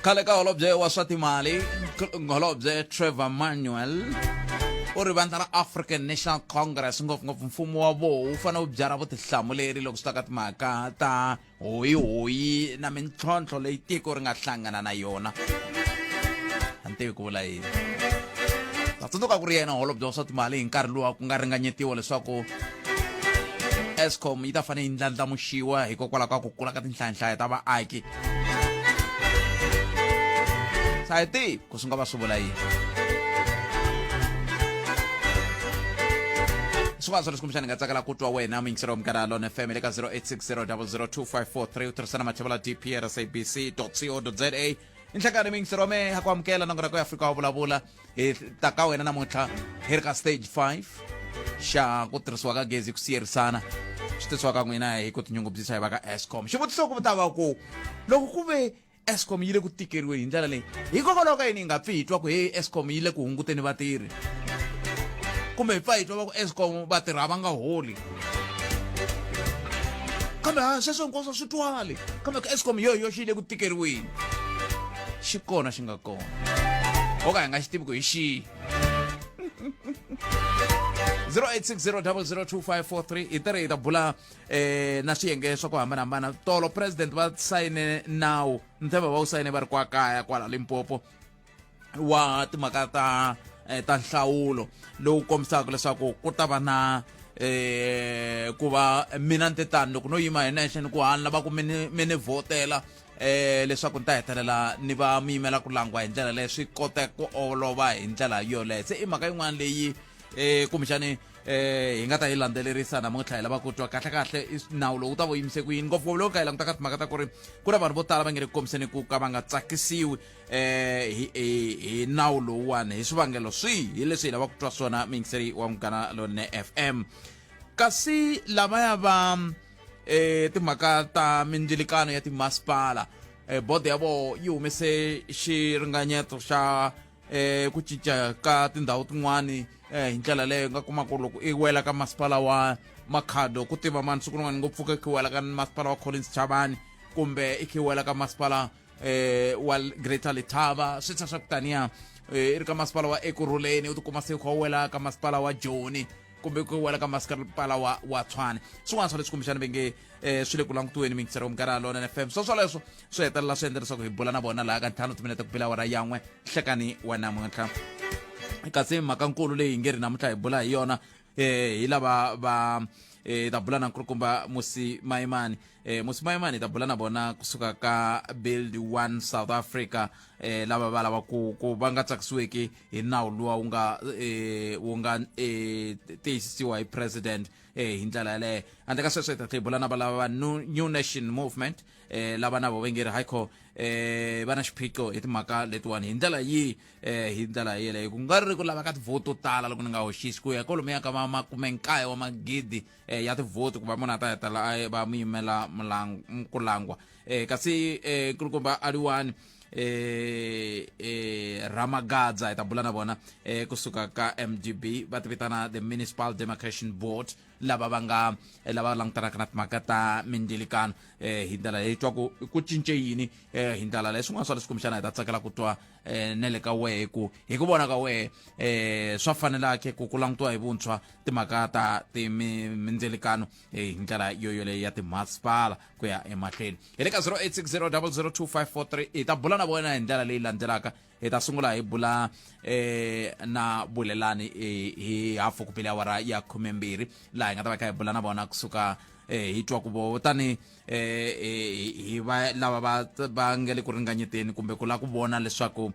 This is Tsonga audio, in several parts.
Khale ka holobye wa swa timali holobye Trevor Manuel u ri vandla ra African National Congress, ngopfungopfu mfumo wa voho, wu fanele wu byara vutihlamuleri loko swi ta ka timhaka ta hoyihoyi na mintlhontlho leyi tiko ri nga hlangana na yona. A ni tivi ku vula yini. Ta tsundzuka ku ri yena holobye wa swa timali hi nkarhi luwa ku nga ringanyetiwa leswaku Eskom yi ta fanele yi ndlandlamuxiwa hikokwalaho ka ku kula ka tinhlayanhlaya ta vaaki. Sa hi tivi ku swi nga va swi vula yini. Swin'wana swa leswi kumbexana hi nga tsakela ku twa wena muyingiseri wa Munghana Lone FM le ka 0860002543 u tirhisana mathevula dp at sabc co za. Nhlekani muyingiseri wa mehe ha ku amukela nongonoko ya Afrika wa Vulavula. Hi ta ka wena namuntlha hi ri ka stage 5 xa ku tirhisiwa ka gezi ku siyerisana, swi tirhisiwa ka n'wina hi ku tinyungubyisa hi va ka Eskom. Xivutiso ku ta va ku loko ku ve Eskom yi le ku tikeriweni hi ndlela leyi, hikokwalaho ka yini hi nga pfi hi twa ku hey, Eskom yi le ku hunguteni vatirhi, kumbe hi pfa hi twa va ku Eskom vatirhi a va nga holi? Kambe ha sweswo hinkwaswo swi twali, kambe ku Eskom yo hi yoxe yi le ku tikeriweni, xi kona xi nga kona o ka hi nga xi tivi ku hi xihi. 0860002543 hi tirhe hi ta bula na swiyenge swa ku hambanahambana. Tolo president va sayine nawu, ni tshemba va wu sayine va ri kwa kaya kwala Limpopo, wa timhaka ta ta nhlawulo lowu kombisaka leswaku ku ta va na ku va mina ni te tani loko no yima hi nexe ni ku ha ni lava ku mi ni vhotela leswaku ni ta hetelela ni va mi yimela ku langwa hi ndlela leyi swi kota ku olova hi ndlela yoleyo. Se i mhaka yin'wana leyi kumbexani hi nga ta yi landzelerisa namuntlha. Hi lava ku twa kahle kahle nawu lowu ta vo yimise ku yini, ngopfungopfu loko ka hi languta ka timhaka ta ku ri ku na vanhu vo tala va nge le ku kombiseni ku ka va nga tsakisiwi hi nawu lowuwani hi swivangelo swihi. Hi leswi hi lava ku twa swona muyingiseri wa Munghana Lonene FM. Kasi lavaya va timhaka ta mindzilikano ya timasipala, bodo ya voho yi humese xiringanyeto xa ku cinca ka tindhawu tin'wani hi ndlela leyo nga kuma ku loko i wela ka masipala wa Makhado, ku tiva mani siku rin'wana ngo pfuka i wela ka masipala wa Collins Chabane, kumbe i wela ka masipala wa Greater Letaba, swi swa ku taniya i ri ka masipala wa Ekurhuleni, u tikuma se u kha u wela ka masipala wa Joni, kumbe ku wela ka masipala wa Tshwane. Swin'wana swa leswi kumbexana va nge swi le ku langutiweni mingisero wa Munghana Lona FM. Swo swoleswo swi hetelela swi endla leswaku hi bula na vona laha ka 5 timinete ku bela awara yan'we nhlekani wa namuntlha. Kasi mhaka nkulu leyi hi nge ri namuntlha hi bula hi yona, hi lava va ta bula na nkulukumba Musi Maimani. Musi Maimani hi ta bula na vona kusuka ka Build One South Africa, lava va lava ku va nga tsakisiweki hi nawu luwa wu nga tiyisisiwa hi president hi ndlela yaleyo. Handle ka sweswo hi ta tlhela hi bula na valava va New Nation Movement, lava na vo va nge ri haikho va na xiphiqo hi timhaka letiwani hi ndlela yihi, hi ndlela yeleyo ku nga ri ku lava ka tivhoti to tala loko ni nga hoxisi ku ya kwalomuya ka va 19 wa magidi ya tivhoti ku va munhu a ta hetelela a va muyimela ku langwa. Kasi nkulukumba Aliwani Ramagadza hi ta bula na vona kusuka ka MDB, va ti vitana the Municipal Demarcation Board, lava va nga lava langutanaka na timhaka ta mindzilikano hi ndlela leyi twa ku ku cince yini hi ndlela leyi. Swin'wana swa leswi kumbexana hi ta tsakela ku twa ne le ka wehe ku hi ku vona ka wehe swa fanelake ku langutiwa hi vuntshwa timhaka ta mindzilikano hi ndlela yo yoleyo ya timasipala ku ya emahlweni. Hi le ka 0860002543 hi ta bula na vona hi ndlela leyi landzelaka. Hi ta sungula hi bula na Bulelani hi hafu ku bile awara ya 12, laha hi nga ta va kha hi bula na vona kusuka hi twa ku vo tani hi va lava va nga le ku ringanyeteni kumbe ku lava ku vona leswaku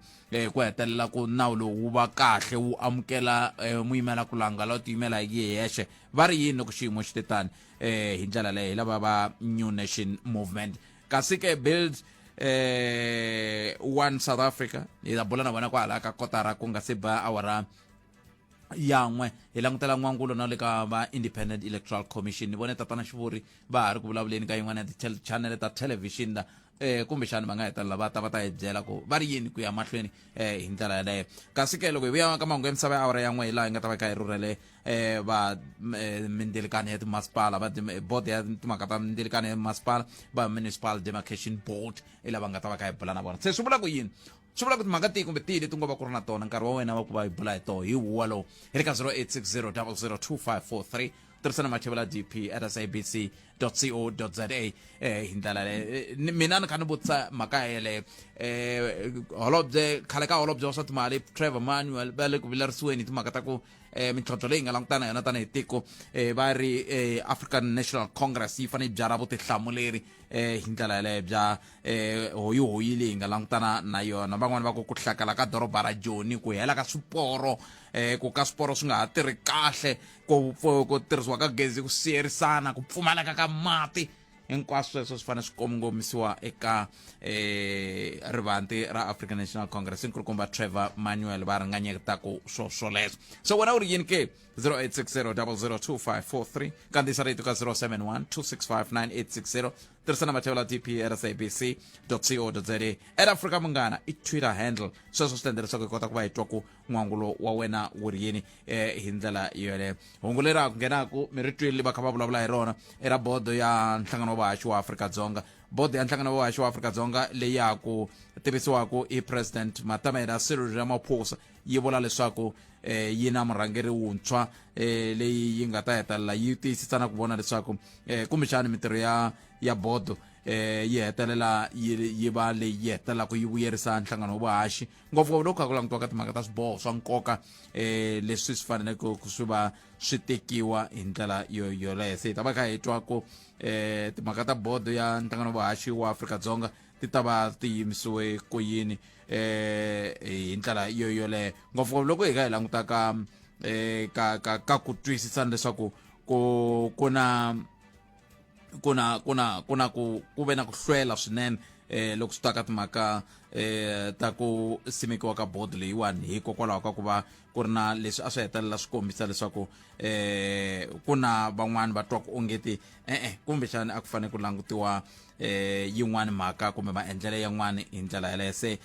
ku hetelela ku nawu lowu wu va kahle, wu amukela muyimela ku langa la tiyimela hi yexe. Va ri yini loko xiyimo xi te tani hi ndlela leyo? Hi lava va New Nation Movement. Kasi ke Build One South Africa hi ta bula na vona kwala ka kotara ku nga se ba awara Yan'we hi langutela n'wangulo na le ka va Independent Electoral Commission. Ni vone tatana Xivuri va ha ri ku vulavuleni ka yin'wana ya ti-channel ta television la kumbexani va nga hetelela va ta va ta hi byela ku va ri yini ku ya mahlweni hi ndlela yaleyo. Kasi ke loko hi vuya ka mahungu ya misava ya awara ya n'we, hi laha hi nga ta va kha hi rhurhele va mindzilikano ya timasipala, va board ya timhaka ta mindzilikano ya masipala, va Municipal Demarcation Board, i lava nga ta va kha hi bula na vona. Se swi vula ku yini? Swi vula ku timhaka tihi kumbe tihi leti ngo va ku ri na tona, nkarhi wa wena wa ku va hi bula hi toho hi huwa lowu hi ri ka 0860 00 2543. Tirhisana Machevela DP at sabc co za. Hi ndlela leyo, mina ni kha ni vutisa mhaka yeleyo. Holobye, khale ka holobye wa swa timali Trevor Manuel, va le ku vilerisiweni hi timhaka ta ku mintlhontlho leyi nga langutana yona tanihi tiko. Va ri African National Congress yi fanele yi byala vutihlamuleri hi ndlela yaleyo bya hoyihoyi leyi nga langutana na yona. Van'wani va ku ku hlakala ka doroba ra Joni, ku hela ka swiporo, ku ka swiporo swi nga ha tirhi kahle, ku tirhisiwa ka gezi ku siyerisana, ku pfumaleka ka mati, hinkwaswo sweswo swi fanele swi kongomisiwa eka rivanti ra African National Congress. Nkulukumba Trevor Manuel va ringanyetaku swo swoleswo. So wena u ri yini ke? 0860 002543. Kandziyisa rito ka 071 265 9860. Tirhisa na Mathevula DP at sabc co za. At Africa Munghana i Twitter handle. Sweswo swi ta endla leswaku hi kota ku va hi twa ku n'wangulo wa wena wu ri yini hi ndlela yoleyo. Hungu leri a ku nghenaku mi ri twile va kha va vulavula hi rona i ra bodo ya nhlangano wa vahaxi wa Afrika-Dzonga. Bodo ya nhlangano wa vahaxi wa Afrika-Dzonga leyi ya ku tivisiwaku i President Matamela Cyril Ramaphosa yi vula leswaku yi na murhangeri wuntshwa leyi yi nga ta hetelela yi tiyisisa na ku vona leswaku kumbexani mintirho ya bodo yi hetelela yi va leyi yi hetelelaka yi vuyerisa nhlangano wa vuhaxi, ngopfungopfu loko kha ku langutiwa ka timhaka ta swiboho swa nkoka leswi swi faneleke ku swi va swi tekiwa hi ndlela yo yoleyo. Se hi ta va kha hi twa ku timhaka ta bodo ya nhlangano wa vuhaxi wa Afrika-Dzonga ti ta va ti yimisiwe ku yini hi ndlela yo yoleyo, ngopfungopfu loko hi kha hi languta ka ka ku twisisana leswaku ku na ku na ku na ku na ku ku ve na ku hlwela swinene loko swi ta ka timhaka ta ku simekiwa ka board leyiwani, hikokwalaho ka ku va ku ri na leswi a swi hetelela swi kombisa leswaku ku na van'wani va twaka ongeti e-e, kumbexani a ku fanele ku langutiwa yin'wani mhaka kumbe maendlelo yan'wani hi ndlela yaleyo. Se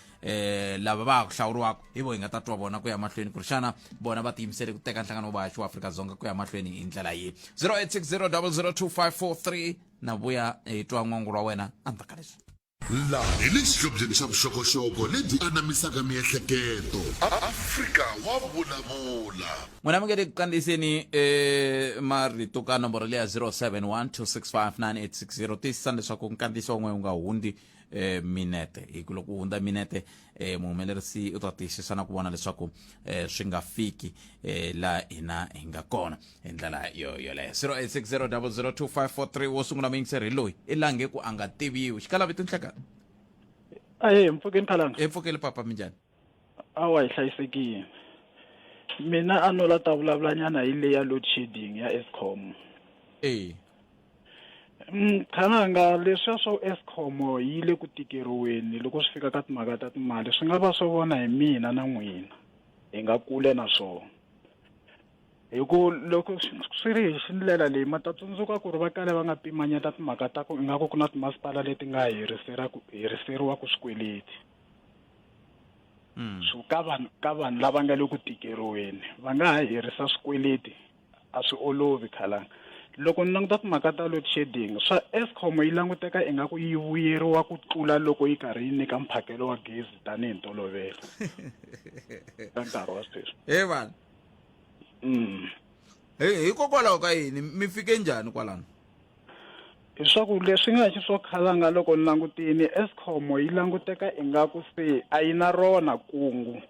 lava va ha ku hlawuriwaka hi vo hi nga ta twa vona ku ya mahlweni ku ri xana vona va tiyimisele ku teka nhlangano wa vahaxi wa Afrika-Dzonga ku ya mahlweni hi ndlela yihi. 0860002543 na vuya hi twa n'wangulo wa wena endzhaku ka leswi. Laha hi le xihlobyeni xa vuxokoxoko lebyi anamisaka miehleketo. Afrika wa vulavula. N'wina mi nge le ku kandziyiseni marito ka nomboro leya 0712659860. Tiyisisani leswaku nkandziyiso wa n'we wu nga hundzi minete, hi ku loko wu hundza minete muhumelerisi u ta tiyisisa na ku vona leswaku swi nga fiki laha hina hi nga kona hi ndlela yo yoleyo. 0860002543. Wo sungula muyingiseri hi loyi i lange ku a nga tiviwi. Xikala vito nhlekani. Ahe, mpfukeni phalanga. Hi pfukile papa, minjhani? Awa, hi hlayisekile. Mina a no la ta vulavulanyana hi leya load shedding ya Eskom. Khalanga, leswiya swo Eskom yi le ku tikeriweni loko swi fika ka timhaka ta timali swi nga va swo vona hi mina na n'wina hi nga kule na swona. Hi ku loko swi ri hi xindlela leyi, ma ta tsundzuka ku ri va kale va nga pimanyeta timhaka ta ku ingaku ku na timasipala leti nga heriseriwaka swikweleti. So ka vanhu lava nga le ku tikeriweni va nga ha herisa swikweleti, a swi olovi khalanga. Loko ni languta timhaka ta load shedding swa Eskom yi languteka ingaku yi vuyeriwa ku tlula loko yi karhi yi nyika mphakelo wa gezi tanihi ntolovelo ka nkarhi wa sweswi. He vanhu. Hikokwalaho ka yini mi fike njhani kwalano? Leswaku leswi nga xiswo khalanga, loko ni langutini Eskom yi languteka ingaku se a yi na rona kungu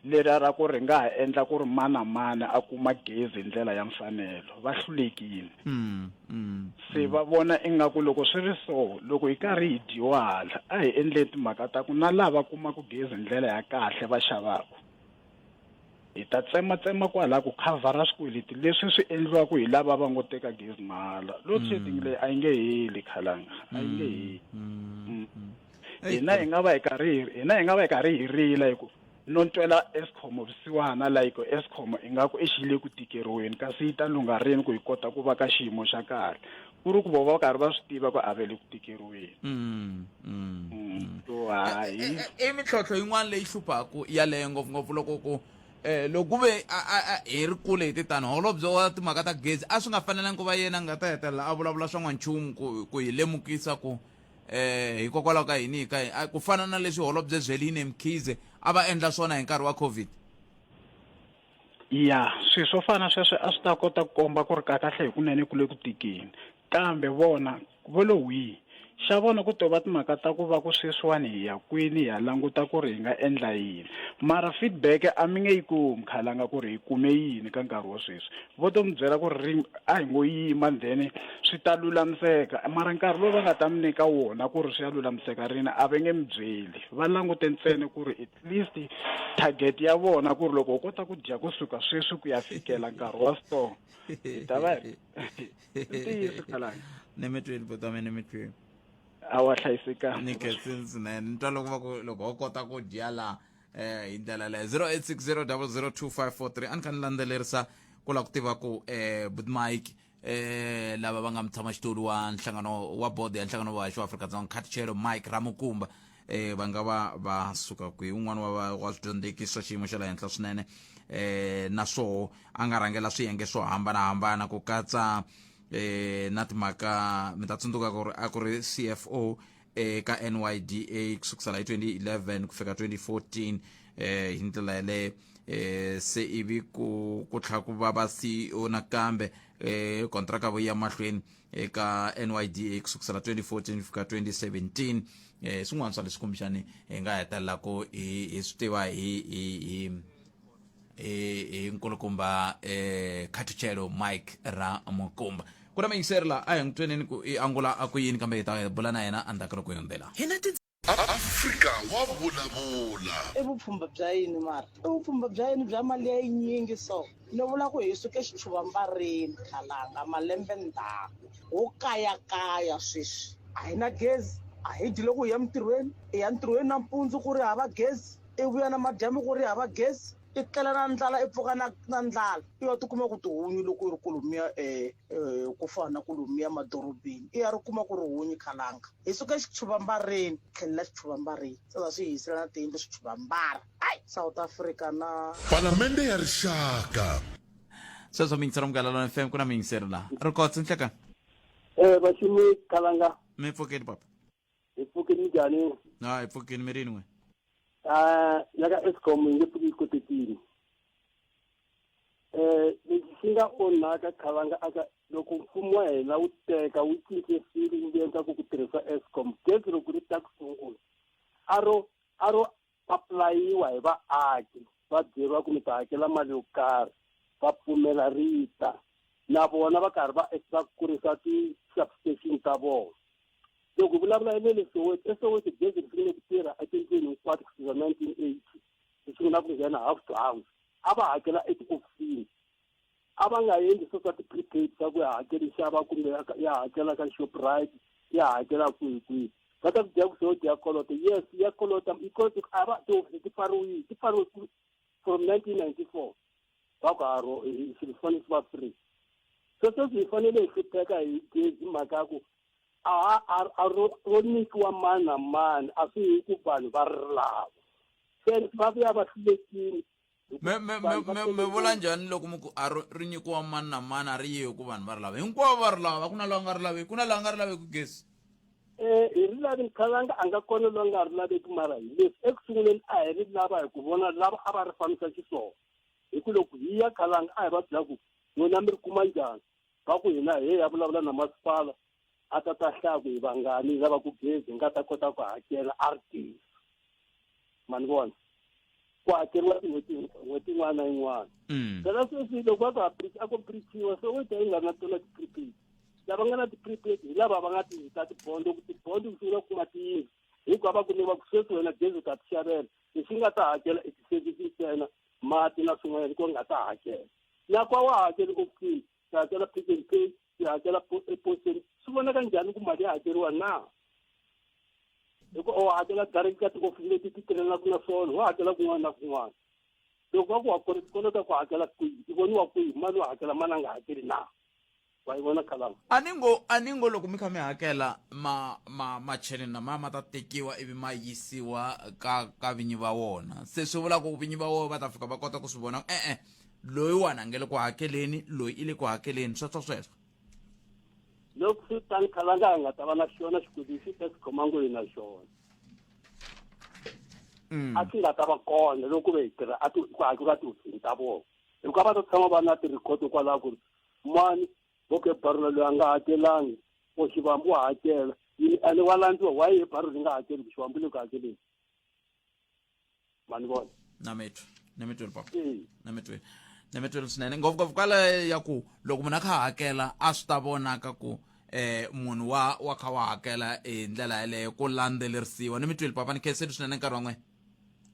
leriya ra ku ri nga ha endla ku ri mani na mani a kuma gezi hi ndlela ya mfanelo. Va hlulekile. Se va vona ingaku loko swi ri so, loko hi karhi hi dyiwa hala, a hi endleni timhaka ta ku na lava kumaka gezi hi ndlela ya kahle va xavaka, hi ta tsematsema kwalaha ku khavhara swikweleti leswi swi endliwaka hi lava va ngo teka gezi mahala. Load shedding leyi a yi nge heli khalanga, a yi nge heli. Hina hi nga va hi karhi hi, hina hi nga va hi karhi hi rila hi ku No twela Eskom vusiwana like Eskom ingaku exi yi le ku tikeriweni kasi yi ta lungha rini ku yi kota ku va ka xiyimo xa kahle ku ri ku vo va karhi va swi tiva ku a ve le ku tikeriweni. So hayi. I mintlhontlho yin'wana leyi hluphaku yaleyo ngopfungopfu loko ku loko ku ve hi ri kule hi titano holobye wa timhaka ta gezi a swi nga fanelangi ku va yena a nga ta hetelela a vulavula swa n'wanchumu ku hi lemukisa ku hikokwalaho ka yini ka yini ku fana na leswi holobye Zweline Mkhize a va endla swona hi nkarhi wa COVID. Ya swilo swo fana na sweswo a swi ta kota ku komba ku ri kahle hikunene ku le ku tikeni kambe vona vo lo hwii xa vona ku to va timhaka ta ku va ku sweswiwani hi ya kwini hi ya languta ku ri hi nga endla yini mara feedback a mi nge yi kumi khalanga ku ri hi kume yini ka nkarhi wa sweswi vo to mi byela ku ri a hi ngo yima then swi ta lulamiseka mara nkarhi lowu va nga ta mi nyika wona ku ri swi ya lulamiseka rini a va nge mi byeli va langute ntsena ku ri at least target ya vona ku ri loko u kota ku dya kusuka sweswi ku ya fikela nkarhi wa so hi ta va ntiyiso khalanga ni mi twini buti wa mina ni mi twini a wa hlayisekanga ni khensini swinene ni twa loko va ku loko ho kota ku dya laha hi ndlela leyo 0860002543 a ni kha ni landzelerisa ku lava ku tiva ku buti Mike lava va nga mutshamaxitulu wa nhlangano wa bodo ya nhlangano wa haxi wa Afrika-Dzonga Khatchelo Mike Ramukumba va nga va va suka kwihi un'wana wa wa swidyondzeki swa xiyimo xa le henhla swinene naswoho a nga rhangela swiyenge swo hambanahambana ku katsa na timhaka mi ta tsundzuka ku ri a ku ri CFO eka NYDA ku sukusela hi 2011 ku fika 2014 hi ndlela yaleyo se ivi ku ku tlhela ku va va CEO nakambe kontraka vo ya mahlweni eka NYDA ku sukusela 2014 ku fika 2017 swin'wana swa leswi kumbexani hi nga hetelela ku hi hi swi tiva hi hi hi hi hi nkulukumba Khathutshelo Mike Ramukumba ku na muyingiseri la a hi n'wi tweneni ku i angula a ku yini kambe hi ta bula na yena endzhaku ka loko hi hundzela. Hi na ti. Afrika wa vulavula. I vupfhumba bya yini mara? I vupfhumba bya yini bya mali ya yinyingi so? Ni vula ku hi suke xichuvambareni khalanga malembe ndzhaku ho kayakaya sweswi a hi na gezi a hi dyi loko hi ya mintirhweni i ya ntirhweni nampundzu ku ri hava gezi i vuya namadyambu ku ri hava gezi i tlela na ndlala i pfuka na na ndlala i ya tikuma ku tihunyi loko i ri kolomiya um ku fana na kolomiya madorobeni i ya ri kuma ku ri hunyi khalanga hi suka xichuvambareni tlhelela xichuvambareni se va swi hisela na tiyindlu swichuvambara ai South Africa na Palamende ya Rixaka. Sweswo miyingiseri Munghana Lonene FM ku na miyingiseri laha rikotse nhlekani. Vaximi khalanga. Mi pfukile papa. Hi pfukile njhani? Na hi pfukile mi rini n'we? Ya ka Eskom yi nge pfuki yi kotekile. Lexi xi nga onhaka khalanga aka loko mfumo wa hina wu teka wu cince swilo wu endla ku ku tirhisa Eskom gezi loko ri ta ku sungula a ro a ro apulayiwa hi vaaki va byeriwa ku mi ta hakela mali yo karhi va pfumela ri ta na vona va karhi va va kurisa ti-substation ta vona loko hi vulavula hi le le Soweto eSoweto gezi ri sungule ku tirha etindlwini hinkwato ku suka 1980 ri sungula ku nghena house to house a va hakela etihofisini a va nga endli swo swa ti-prepaid swa ku ya hakeli xava kumbe ya hakela ka Shoprite ya hakela kwihi kwihi va ta ku dya ku Soweto ya kolota yes ya kolota yi kolota a va tihofisi ti pfariwile ti pfariwe from 1994 va ku haro swilo swi fanele swi va free so sweswi hi fanele hi hlupheka hi gezi mhaka ya ku a a ro ro nyikiwa mani na mani a swi hi ku vanhu va ri lava se va vuya va hlulekile Me me me me me vula njhani loko mi ku a ri ri nyikiwa mani na mani a ri yi hi ku vanhu va ri lava hinkwavo va ri lava ku na loyi a nga ri laveki ku na loyi a nga ri laveki gezi hi ri lavi khalanga a nga kona loyi a nga ri laveki mara hi leswi eku sunguleni a hi ri lava hi ku vona lava a va ri fambisa xiswona hi ku loko hi ya khalanga a hi va byela ku n'wina mi ri kuma njhani va ku hina he ya vulavula na masipala a ta ta hlaya ku hi vangani lava ku gezi hi nga ta kota ku hakela a ri tisa ma ni vona ku hakeriwa tin'hweti n'hweti yin'wana na yin'wana phela sweswi loko va ku a ku preachiwa Soweto yi nga na tona ti-prepaid lava nga na ti-prepaid hi lava va nga ti ta tibondo ku tibondo ku sungula ku kuma tiyindlu hikuva va ku ni va ku sweswi wena gezi u ta ti xavela lexi nga ta hakela i ti-service ntsena mati na swin'wana ku nga ta hakela na kwa wa hakeli ofisini ti hakela Pick n Pay ti hakela eposeni swi vonaka njhani ku mali ya hakeriwa na? Hikuva u hakela direct ka tihofisi leti ti tirhelaka na swona, wa hakela kun'wana na kun'wana. Loko va ku wa kolota ku hakela kwihi, i voniwa kwihi mali wa hakela mali a nga hakeli na? Wa yi vona khalanga? A ni ngo a ni ngo loko mi kha mi hakela ma ma macheleni lamaya ma ta tekiwa ivi ma yisiwa ka ka vinyi va wona. Se swi vula ku vinyi va wona va ta fika va kota ku swi vona e-e loyiwani a nge le ku hakeleni loyi i le ku hakeleni sweswo sweswo. Loko swi tani khalanga a nga ta va na xona xikweleti xi Eskom a ngo yi na xona. A swi nga ta va kona loko ku ve hi tirha a ti ku hakeriwa tihofisini ta vona. Hikuva va ta tshama va na ti-record kwalaho ku ri mani okay barula loyi a nga hakelangi or xivambu wa hakela yini ene wa landziwa why ye barula yi nga hakeli ku xivambu le ku hakeleni ma ni vona na mitwa na mitweli papa na mitweli na mitweli swinene ngopfungopfu kwala ya ku loko munhu a kha a hakela a swi ta vonaka ku eh munhu wa wa kha wa hakela hi ndlela yeleyo ku landzelerisiwa ni mitweli papa ni khenseli swinene nkarhi wa n'wina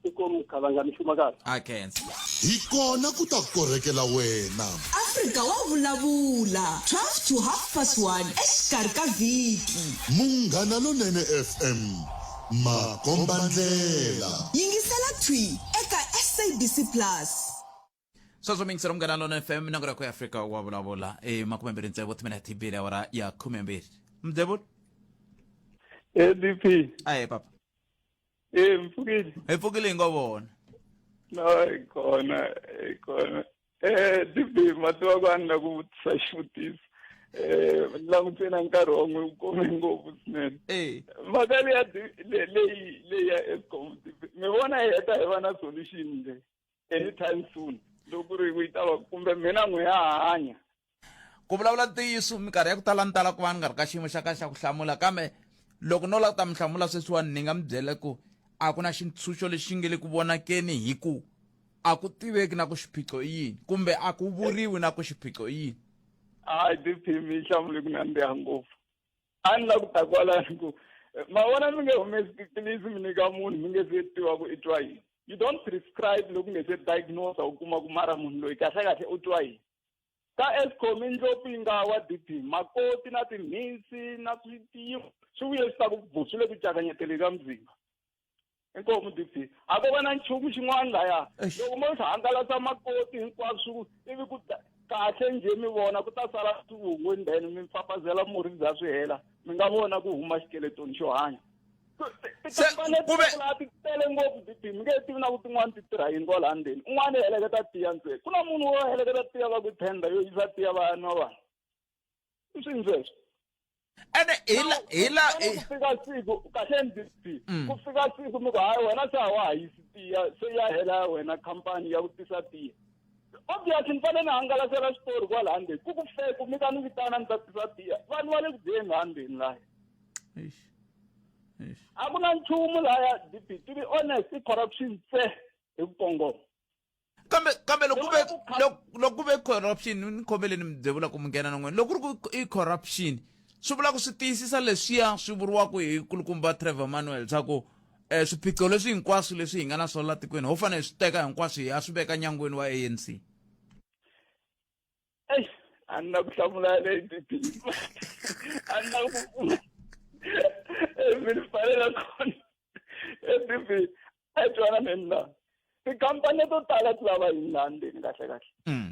inkomu khalanga mi xuma kahle a khensa Hi kona ku ta korhekela wena. Afrika wa vulavula 12 to half past 1 exikarhi ka vhiki. Munghana Lonene FM, makombandlela. Yingisela thwi eka SABC Plus. Sweswo mingiselo Munghana Lonene FM nongolo ya Afrika wa vulavula i makumembirhi tsevu timinete ti awara ya khumembirhi. Mdevul. ADP. Aye papa. Eh mpfukile. Hi pfukile hi ngo vona. No hi kona hi kona. Eh DP ma tiva ku a ni la ku vutisa xivutiso. Eh langutse na nkarhi wa n'wi wu kome ngopfu swinene. Eh. Mhaka leya leyi leyi ya Eskom DP mi vona hi heta hi va na solution le anytime soon loko ku ri ku yi ta va kumbe mina n'wi ya hanya. Ku vulavula ntiyiso minkarhi ya ku tala ni tala ku va ni nga ri ka xiyimo xa ka xa ku hlamula kambe loko no lava ku ta mi hlamula sweswiwani ni nga mi byela ku a ku na xintshunxo lexi nge le ku vonakeni hi ku a ku tiveki na ku xiphiqo i yini kumbe a ku vuriwi na ku xiphiqo i yini. Hayi DP mi yi hlamule ku nandziha ngopfu. A ni la ku ta kwalani ku ma vona mi nge humesi tiphilisi mi nyika munhu mi nge se tiva ku i twa yini. You don't prescribe loko u nge se diagnose u kuma ku mara munhu loyi kahlekahle u twa yini. Ka Eskom i ndlopfu yi nga wa DP, makoti na timhisi na switiyo swi vuye swi ta ku bu swi le ku cakanyeteleni ka muzimba. Inkomu DP. A ko va na nchumu xin'wana laya. Loko mo swi hangalasa makoti hinkwaswo ivi ku ta kahle njhe mi vona ku ta sala swivungu and then mi fafazela murhi bya swi hela mi nga vona ku huma xikeletoni xo hanya. Se, ku ve ti tele ngopfu ti mi nge tivi na ku tin'wana ti tirha yini kwala ndzeni un'wana i heleketa tiya ntsena ku na munhu wo heleketa tiya va ku tender yo yisa tiya va ya nwa vanhu i swini sweswo ene hi la hi la ku fika siku kahle ndzi ku fika siku mi ku hayi wena se a wa ha yisi tiya se ya hela wena khampani ya ku tisa tiya obviously ni fanele ni hangalasela xitori kwala ndzeni ku ku feku mi ta ni vitana ni ta tisa tiya vanhu va le ku dyeni laha ndzeni laya a ku na nchumu laya DP to be honest i corruption tse hi ku kongoma kambe kambe loko ve loko ve corruption ni khomeleni mi byevula ku mi nghena na n'wina loko ku ri ku i corruption swi vula ku swi tiyisisa leswiya swi vuriwaka hi kulukumba Trevor Manuel swa ku um swiphiqo leswi hinkwaswo leswi hi nga na swona la tikweni ho fanele hi swi teka hinkwaswo hi ya swi veka nyangweni wa ANC. Eish, a ni na ku hlamula leyi DP. A ni na ku pfuna. Mi ni pfalela kona. DP, a hi twananeni la. Tikhampani to tala ti lava yini laha ndzeni kahle kahle?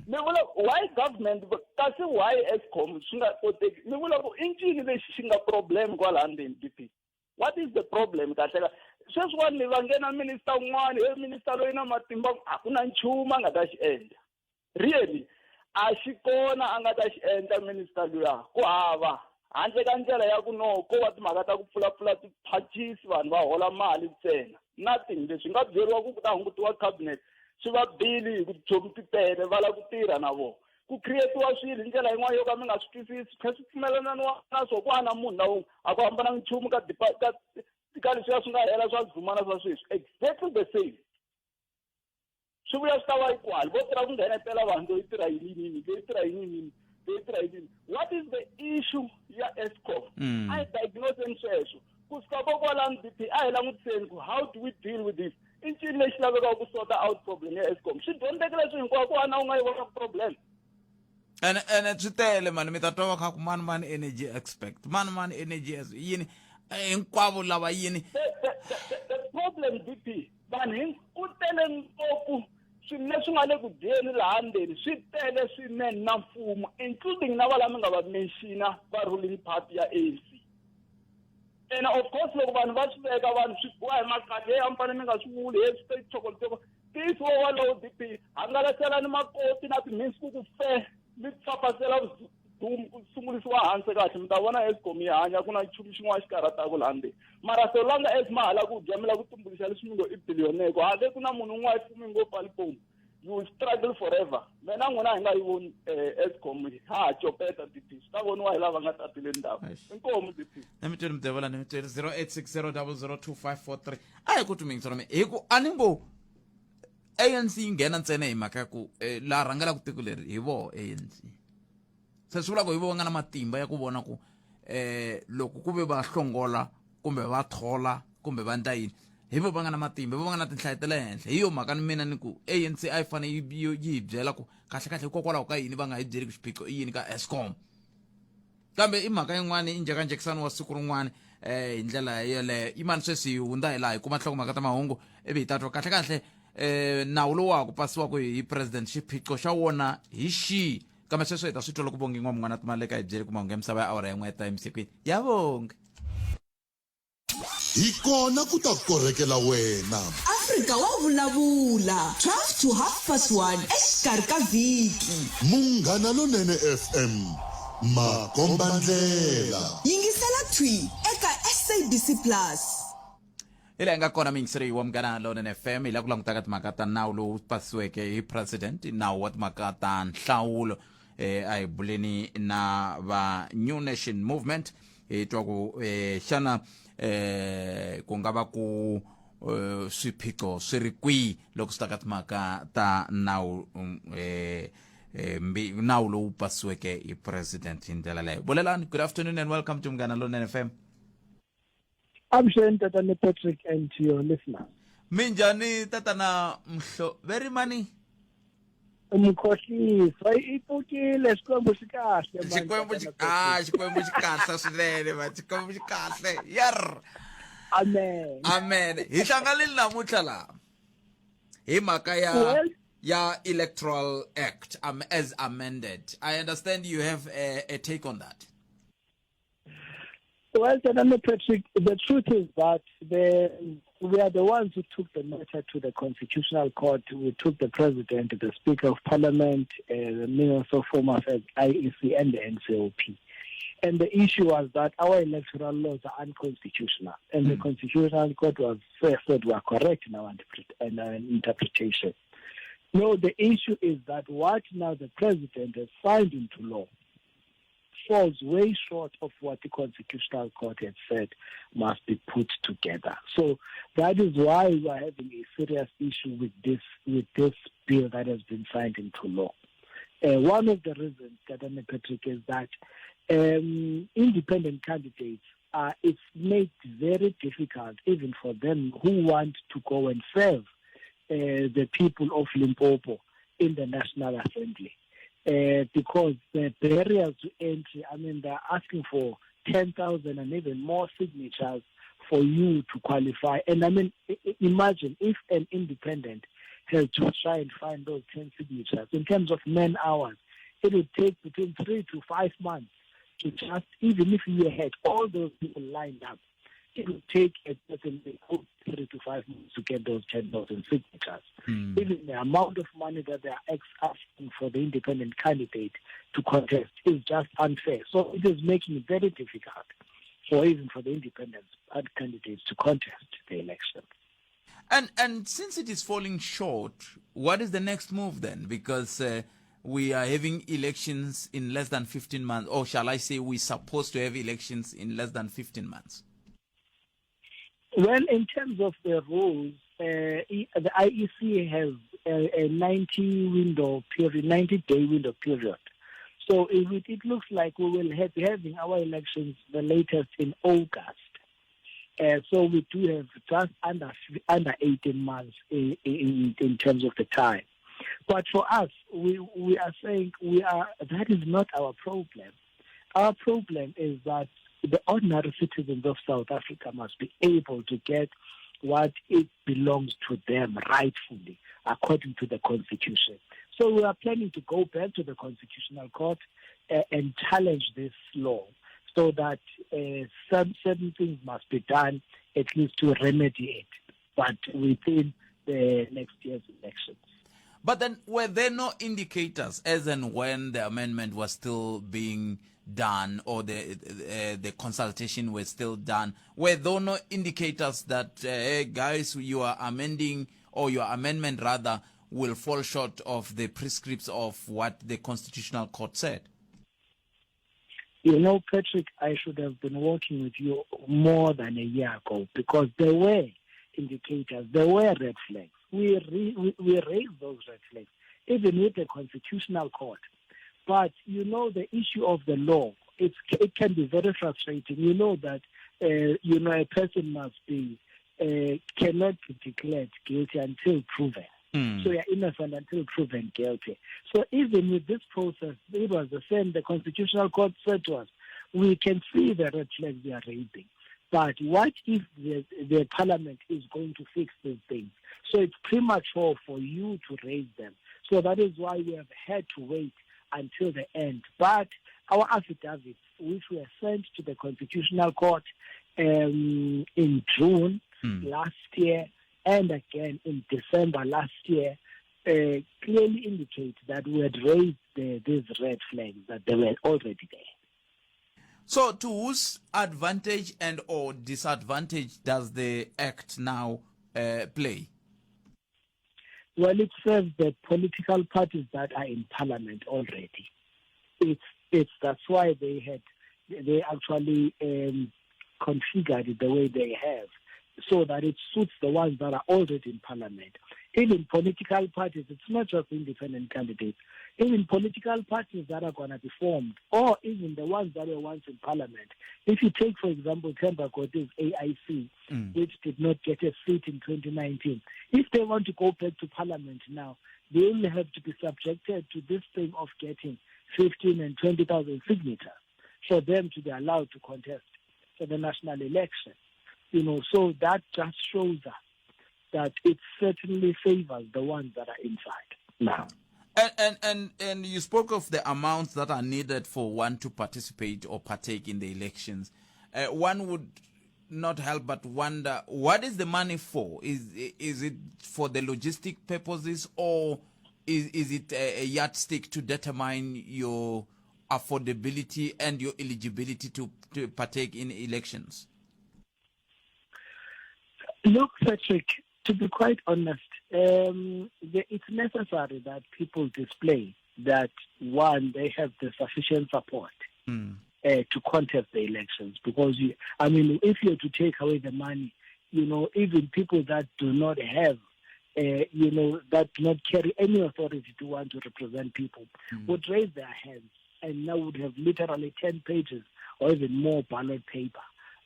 Mi vula why government kasi why Eskom swi nga koteki? Mi vula ku i ncini lexi xi nga problem kwalaha ndzeni DP? What is the problem kahle kahle? Sweswiwani mi va nghena minister un'wana, he minister loyi na matimba a ku na nchumu a nga ta xi endla. Really a xi kona a nga ta xi endla minister luya ku hava handle ka ndlela ya ku no ko va timhaka ta ku pfulapfula tiphachisi vanhu va hola mali ntsena nothing leswi nga byeriwa ku ku ta hungutiwa cabinet swi va bili hi ku tichomi ti tele va lava ku tirha na vona ku creatiwa swilo hi ndlela yin'wana yo ka mi nga swi twisisi swi tlhela swi pfumelananiwa na swo ku hana munhu na wun'we a ku hambananga nchumu ka ka ka leswiya swi nga hela swa Zuma na swa sweswi exactly the same swi vuya swi ta va equal vo tirha ku nghenetela vanhu loyi tirha yini yini loyi tirha yini yini loyi tirha yini what is the issue ya Eskom a hi diagnoseni sweswo kusuka kokwalano DP a hi langutiseni ku how do we deal with this i ncini lexi lavekaka ku sort out problem ya Eskom swi dyondzekile swi hinkwako ku hana u nga yi vona problem Ene ene swi tele mani mi ta twa va kha ku mani mani energy expect mani mani energy as yini. Hinkwavo lava yini? The problem DP vanhu hi ku tele ngopfu swilo leswi nga le ku dyeni laha ndzeni swi tele swinene na mfumo including na va lava nga va mention-a va ruling party ya ANC. Ene of course loko vanhu va swi veka vanhu swi biwa hi makatla hey a mi fanele mi nga swi vuli he swi chokolotoko ntiyiso wo walowo DP hangalaselani makoti na timhinsi ku ku fe mi pfapfasela dumu ku sungulisiwa hansi kahle mi ta vona Eskom yi hanya ku na nchumu xin'wana xi karhataka laha ndzeni mara so langa as ma hala ku dya mi lava ku tumbuluxa leswi mi ngo i billionaire ku hale ku na munhu un'wana i fumi ngopfu a Limpopo you will struggle forever mina n'wina hi nga yi voni Eskom ha ha copeta DP swi ta voniwa hi lava nga tatile ndhawu inkomu DP ni mi tweli mudevela ni mi tweli 0860002543 a hi ku tumingisa mi hi ku a ni ngo ANC yi nghena ntsena hi mhaka ya ku eh, laha rhangelaka tiko leri hi voho ANC se swi vula ku hi vo va nga na matimba ya ku vona ku eh loko ku ve va hlongola kumbe va thola kumbe va ndla yini hi vo va nga na matimba hi vo va nga na tinhlayo ta le henhla hi yo mhaka ni mina ni ku ANC a yi fanele yi hi byela ku kahle kahle hikokwalaho ka yini va nga hi byeli ku xiphiqo i yini ka Eskom kambe i mhaka yin'wana i njhekanjhekisano wa siku rin'wana eh hi ndlela yeleyo yimani sweswi hi hundza hi laha hi kuma nhlokomhaka ta mahungu ivi hi ta twa kahle kahle eh nawu lowu wa ha ku pasiwaka hi president xiphiqo xa wona hi xihi kambe sweswo hi ta swi twa loko vongi n'wa mun'wana timali ka hi byeli ku mahungu ya misava ya awara ya n'we ya ta ya vongi Hi kona ku ta korhekela wena. Afrika wa vulavula 12 to half past 1 exikarhi ka vhiki. Munghana Lonene FM, makombandlela. Yingisela thwi eka SABC Plus. Hi laha hi nga kona muyingiseri wa Munghana Lonene FM hi laha ku langutaka timhaka ta nawu lowu pasiweke hi president nawu wa timhaka ta nhlawulo eh, a hi buleni na va New Nation Movement hi twa ku eh, xana eh, ku nga va ku eh, swiphiqo swi ri kwihi loko swi ta ka timhaka ta nawu eh, eh, nawu lowu pasiweke hi president hi ndlela leyo bulelani good afternoon and welcome to Munghana Lonene FM. Avuxeni tatana Patrick and to your listeners. Minjhani tatana Mhlo veri mani? Mkhohlisa i pfukile Xikwembu xi kahle man, Xikwembu xi ah Xikwembu xi kahle swinene man Xikwembu xi kahle yer Amen. Amen. Hi hlanganile namuntlha laha hi mhaka ya Well, ya Electoral Act as amended. I understand you have a take on that. Well, Tatana Patrick, the truth is that we are the ones who took the matter to the Constitutional Court. We took the President, the Speaker of Parliament, the Minister of Home Affairs, IEC, and the NCOP. And the issue was that our electoral laws are unconstitutional. And the Constitutional Court was said we are correct in our interpretation. No, the issue is that what now the President has signed into law falls way short of what the Constitutional Court had said must be put together. So that is why we are having a serious issue with this bill that has been signed into law. One of the reasons, Tatana Patrick, is that independent candidates, it's made very difficult even for them who want to go and serve the people of Limpopo in the National Assembly. Because the barriers to entry, they're asking for 10,000 and even more signatures for you to qualify. And imagine if an independent has to try and find those 10 signatures. In terms of man hours, it would take between 3 to 5 months to just, even if you had all those people lined up, it would take a person 3 to 5 months to get those 10,000 signatures. Even the amount of money that they are asking for the independent candidate to contest is just unfair. So it is making it very difficult for even for the independent candidates to contest the election. And since it is falling short, what is the next move then? Because we are having elections in less than 15 months, or shall I say we're supposed to have elections in less than 15 months? Well, in terms of the rules, the IEC has a 90-day window period. So it looks like we will be having our elections the latest in August. So we do have just under 18 months in terms of the time. But for us, we are saying that is not our problem. Our problem is that The ordinary citizens of South Africa must be able to get what it belongs to them rightfully according to the constitution. So we are planning to go back to the Constitutional Court uh, and challenge this law so that uh, some certain things must be done at least to remedy it, but within the next year's elections. But then, were there no indicators as and when the amendment was still being done or the uh, the consultation was still done? Were there no indicators that, uh, hey guys, you are amending or your amendment rather will fall short of the prescripts of what the Constitutional Court said? You know, Patrick, I should have been working with you more than a year ago because there were indicators, there were red flags. We, re, we, we raised those red flags, even with the Constitutional Court. But, you know, the issue of the law, it's, it can be very frustrating. You know that, uh, you know, a person must be, uh, cannot be declared guilty until proven. Mm. So you're innocent until proven guilty. So even with this process, it was the same. The Constitutional Court said to us, we can see the red flags we are raising. But what if the, the parliament is going to fix these things? So it's premature for you to raise them. So that is why we have had to wait until the end. But our affidavits, which were sent to the Constitutional Court um, in June mm. last year and again in December last year, uh, clearly indicate that we had raised the, these red flags, that they were already there. So to whose advantage and or disadvantage does the act now uh, play? Well, it serves the political parties that are in parliament already. It's, it's, that's why they had, they actually um, configured it the way they have so that it suits the ones that are already in parliament. Even political parties, it's not just independent candidates, even political parties that are going to be formed, or even the ones that were once in parliament. If you take, for example, Themba Gothi's AIC, mm. which did not get a seat in 2019, if they want to go back to parliament now, they will have to be subjected to this thing of getting 15 and 20,000 signatures for them to be allowed to contest for the national election. You know, so that just shows us that it certainly favors the ones that are inside now. And, and, and, and you spoke of the amounts that are needed for one to participate or partake in the elections. Uh, one would not help but wonder what is the money for? Is, is it for the logistic purposes or is, is it a, a yardstick to determine your affordability and your eligibility to, to partake in elections? Look, Patrick, to be quite honest, um, the, it's necessary that people display that, one, they have the sufficient support mm. uh, to contest the elections. Because, you, I mean, if you're to take away the money, you know, even people that do not have, uh, you know, that do not carry any authority to want to represent people mm. would raise their hands and now would have literally 10 pages or even more ballot paper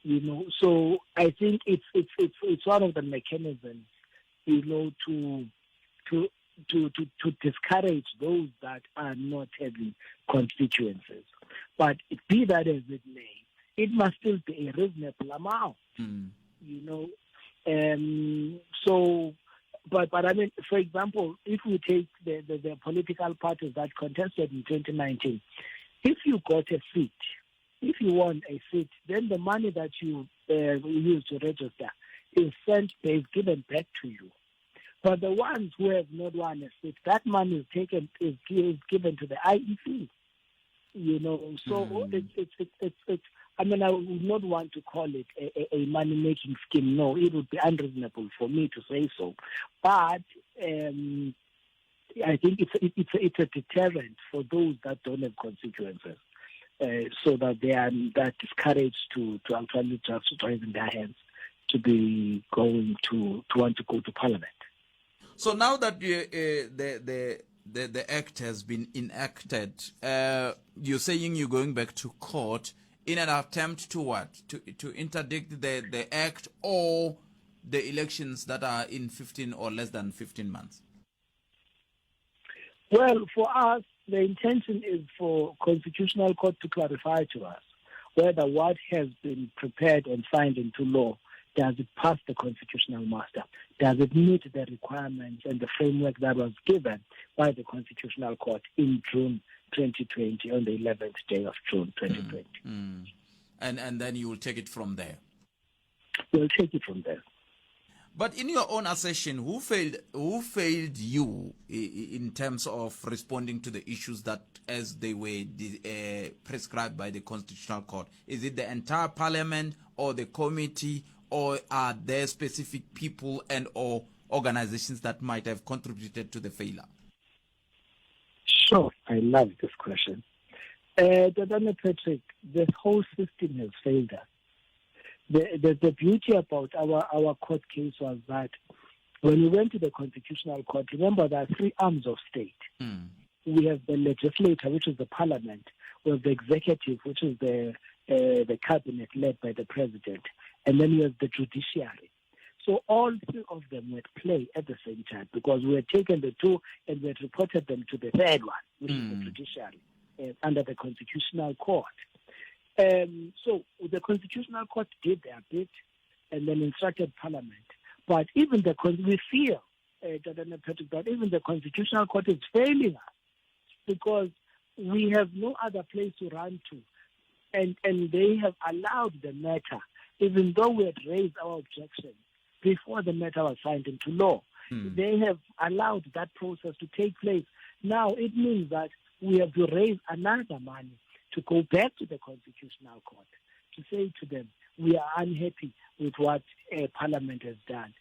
you know. So I think it's it's it's it's one of the mechanisms, you know, to to to to, to discourage those that are not having constituencies. But be that as it may, it must still be a reasonable amount, mm. you know. Um, so, but but I mean, for example, if we take the, the, the political parties that contested in 2019, if you got a seat if you want a seat, then the money that you uh, use to register is sent, is given back to you. But the ones who have not won a seat, that money is taken, is, is given to the IEC. You know, so mm. it's, it's, it's, it's, it's, I mean, I would not want to call it a, a, a money making scheme. No, it would be unreasonable for me to say so. But um, I think it's, it's, it's a deterrent for those that don't have consequences. Uh, so that they are that discouraged to, to actually just raising their hands to be going to, to want to go to parliament. So now that you, uh, the, the, the, the act has been enacted, uh, you're saying you're going back to court in an attempt to what? To, to interdict the, the act or the elections that are in 15 or less than 15 months? Well, for us, the intention is for Constitutional Court to clarify to us whether what has been prepared and signed into law does it pass the constitutional muster? Does it meet the requirements and the framework that was given by the Constitutional Court in June 2020, on the 11th day of June 2020? Mm, mm. And, and then you will take it from there? We'll take it from there. But in your own assertion, who failed, who failed you in terms of responding to the issues that as they were uh, prescribed by the Constitutional Court? Is it the entire parliament or the committee or are there specific people and or organizations that might have contributed to the failure? Sure, I love this question. Uh, Dadana Patrick, this whole system has failed us. The, the, the beauty about our, our court case was that when we went to the Constitutional Court, remember there are three arms of state. Mm. We have the legislature, which is the parliament. We have the executive, which is the, uh, the cabinet led by the president. And then we have the judiciary. So all three of them were at play at the same time because we had taken the two and we had reported them to the third one, which mm. is the hmm. judiciary, uh, under the Constitutional Court. Um, so the Constitutional Court did their bit and then instructed Parliament. But even the we feel, uh, Patrick, that even the Constitutional Court is failing us because we have no other place to run to. And, and they have allowed the matter, even though we had raised our objections before the matter was signed into law. Mm. They have allowed that process to take place. Now it means that we have to raise another money to go back to the Constitutional Court to say to them, we are unhappy with what uh, Parliament has done.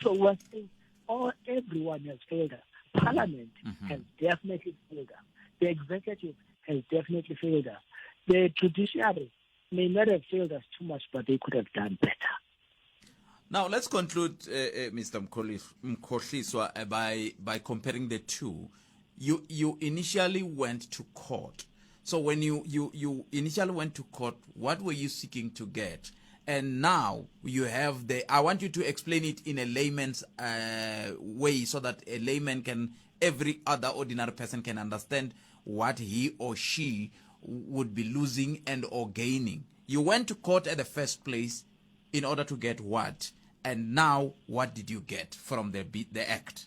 So we're saying all, everyone has failed us. Parliament mm-hmm. has definitely failed us. The executive has definitely failed us. The judiciary may not have failed us too much, but they could have done better. Now let's conclude, uh, uh, Mr. Mkhohliswa, uh, by by comparing the two. You you initially went to court. So when you, you, you initially went to court, what were you seeking to get? And now you have the. I want you to explain it in a layman's uh, way so that a layman can, every other ordinary person can understand what he or she would be losing and or gaining. You went to court at the first place in order to get what? And now, what did you get from the, the act?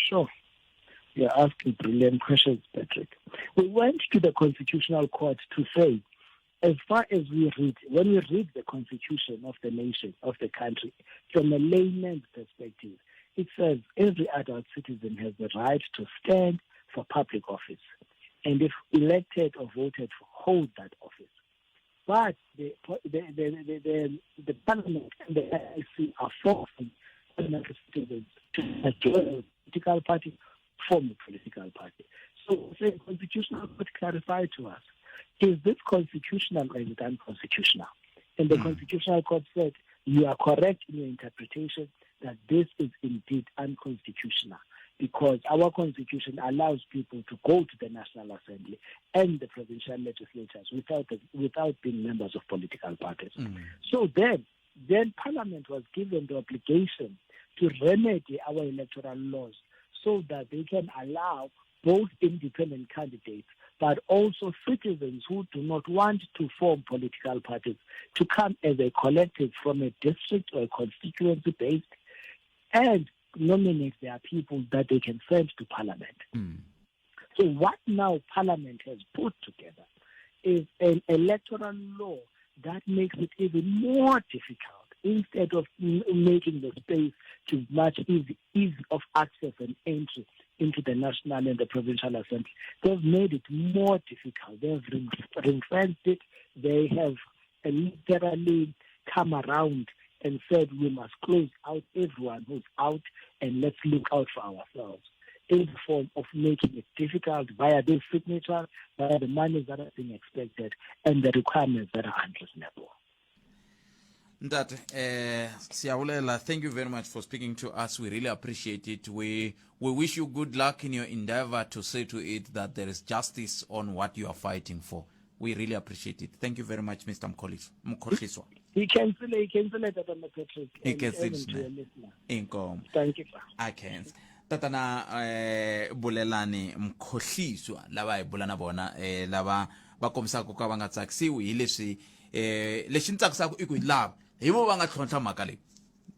Sure. You're asking brilliant questions, Patrick. We went to the Constitutional Court to say, as far as we read, when we read the constitution of the nation, of the country, from a layman's perspective, it says every adult citizen has the right to stand for public office. And if elected or voted for, hold that office. But the, the, the, the, the, parliament and the IC are forcing ordinary citizens to join a political party, form a political party. So the constitutional court clarified to us, is this constitutional or is it unconstitutional? And the mm. constitutional court said, you are correct in your interpretation that this is indeed unconstitutional because our constitution allows people to go to the National Assembly and the provincial legislatures without, the, without being members of political parties. Mm. So then, then Parliament was given the obligation to remedy our electoral laws so that they can allow both independent candidates but also citizens who do not want to form political parties to come as a collective from a district or a constituency based and nominate their people that they can send to parliament. Mm. So what now parliament has put together is an electoral law that makes it even more difficult instead of making the space to much easy, ease of access and entry into the national and the provincial assembly. They've made it more difficult. They've ring-fenced it. They have literally come around and said we must close out everyone who's out and let's look out for ourselves in the form of making it difficult via this signature, via the monies that are being expected, and the requirements that are unreasonable. Ntate, uh, Siyabulela, thank you very much for speaking to us. We really appreciate it. We we wish you good luck in your endeavor to say to it that there is justice on what you are fighting for. We really appreciate it. Thank you very much, Mr. Mkhohliswa. He cancel he cancel it Patrick. He cancel Inkomo. Thank you. I can. Tatana eh Bulelani Mkhohliswa lava hi bula na vona eh lava va kombisaka ku ka va nga tsakisiwi hi leswi eh lexi ni tsakisaka i ku hi lava hi vo va nga tlhontlha mhaka leyi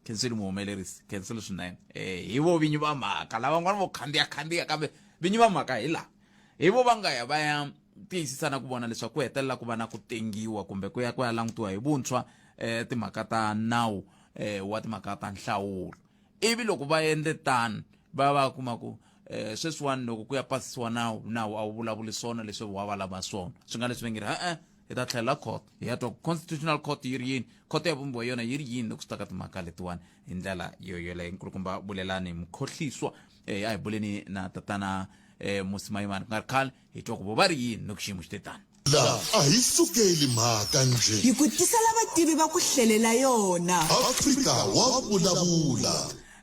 khensile muhumelerisi khensile swinene eh hi vo vinyi va mhaka lavan'wana vo khandziya khandziya kambe vinyi va mhaka hi laha hi vo va nga ya va ya tiyisisa na ku vona leswaku ku hetelela ku va na ku tengiwa kumbe ku ya ku ya langutiwa hi vuntshwa eh timhaka ta nawu eh wa timhaka ta nhlawulo ivi loko va endle tano va va kuma ku eh sweswiwani loko ku ya pasisiwa nawu nawu a wu vulavuli swona leswi wa va lava swona swi nga leswi va nge ri e-e hi ta tlhelela court hi ya twa ku constitutional court yi ri yini khoto ya vumbiwa yona yi ri yini loko swi ta ka timhaka letiwani hi ndlela yo yoleyo nkulukumba bulelani mukhohliswa eh, a hi buleni na tatana eh, musi mayimani ku nga ri khale hi twa ku vo va ri yini loko xiyimo xi te tani La a hi sukeli mhaka njhe. Hi ku tisela vativi va ku hlelela yona. Afrika wa vulavula.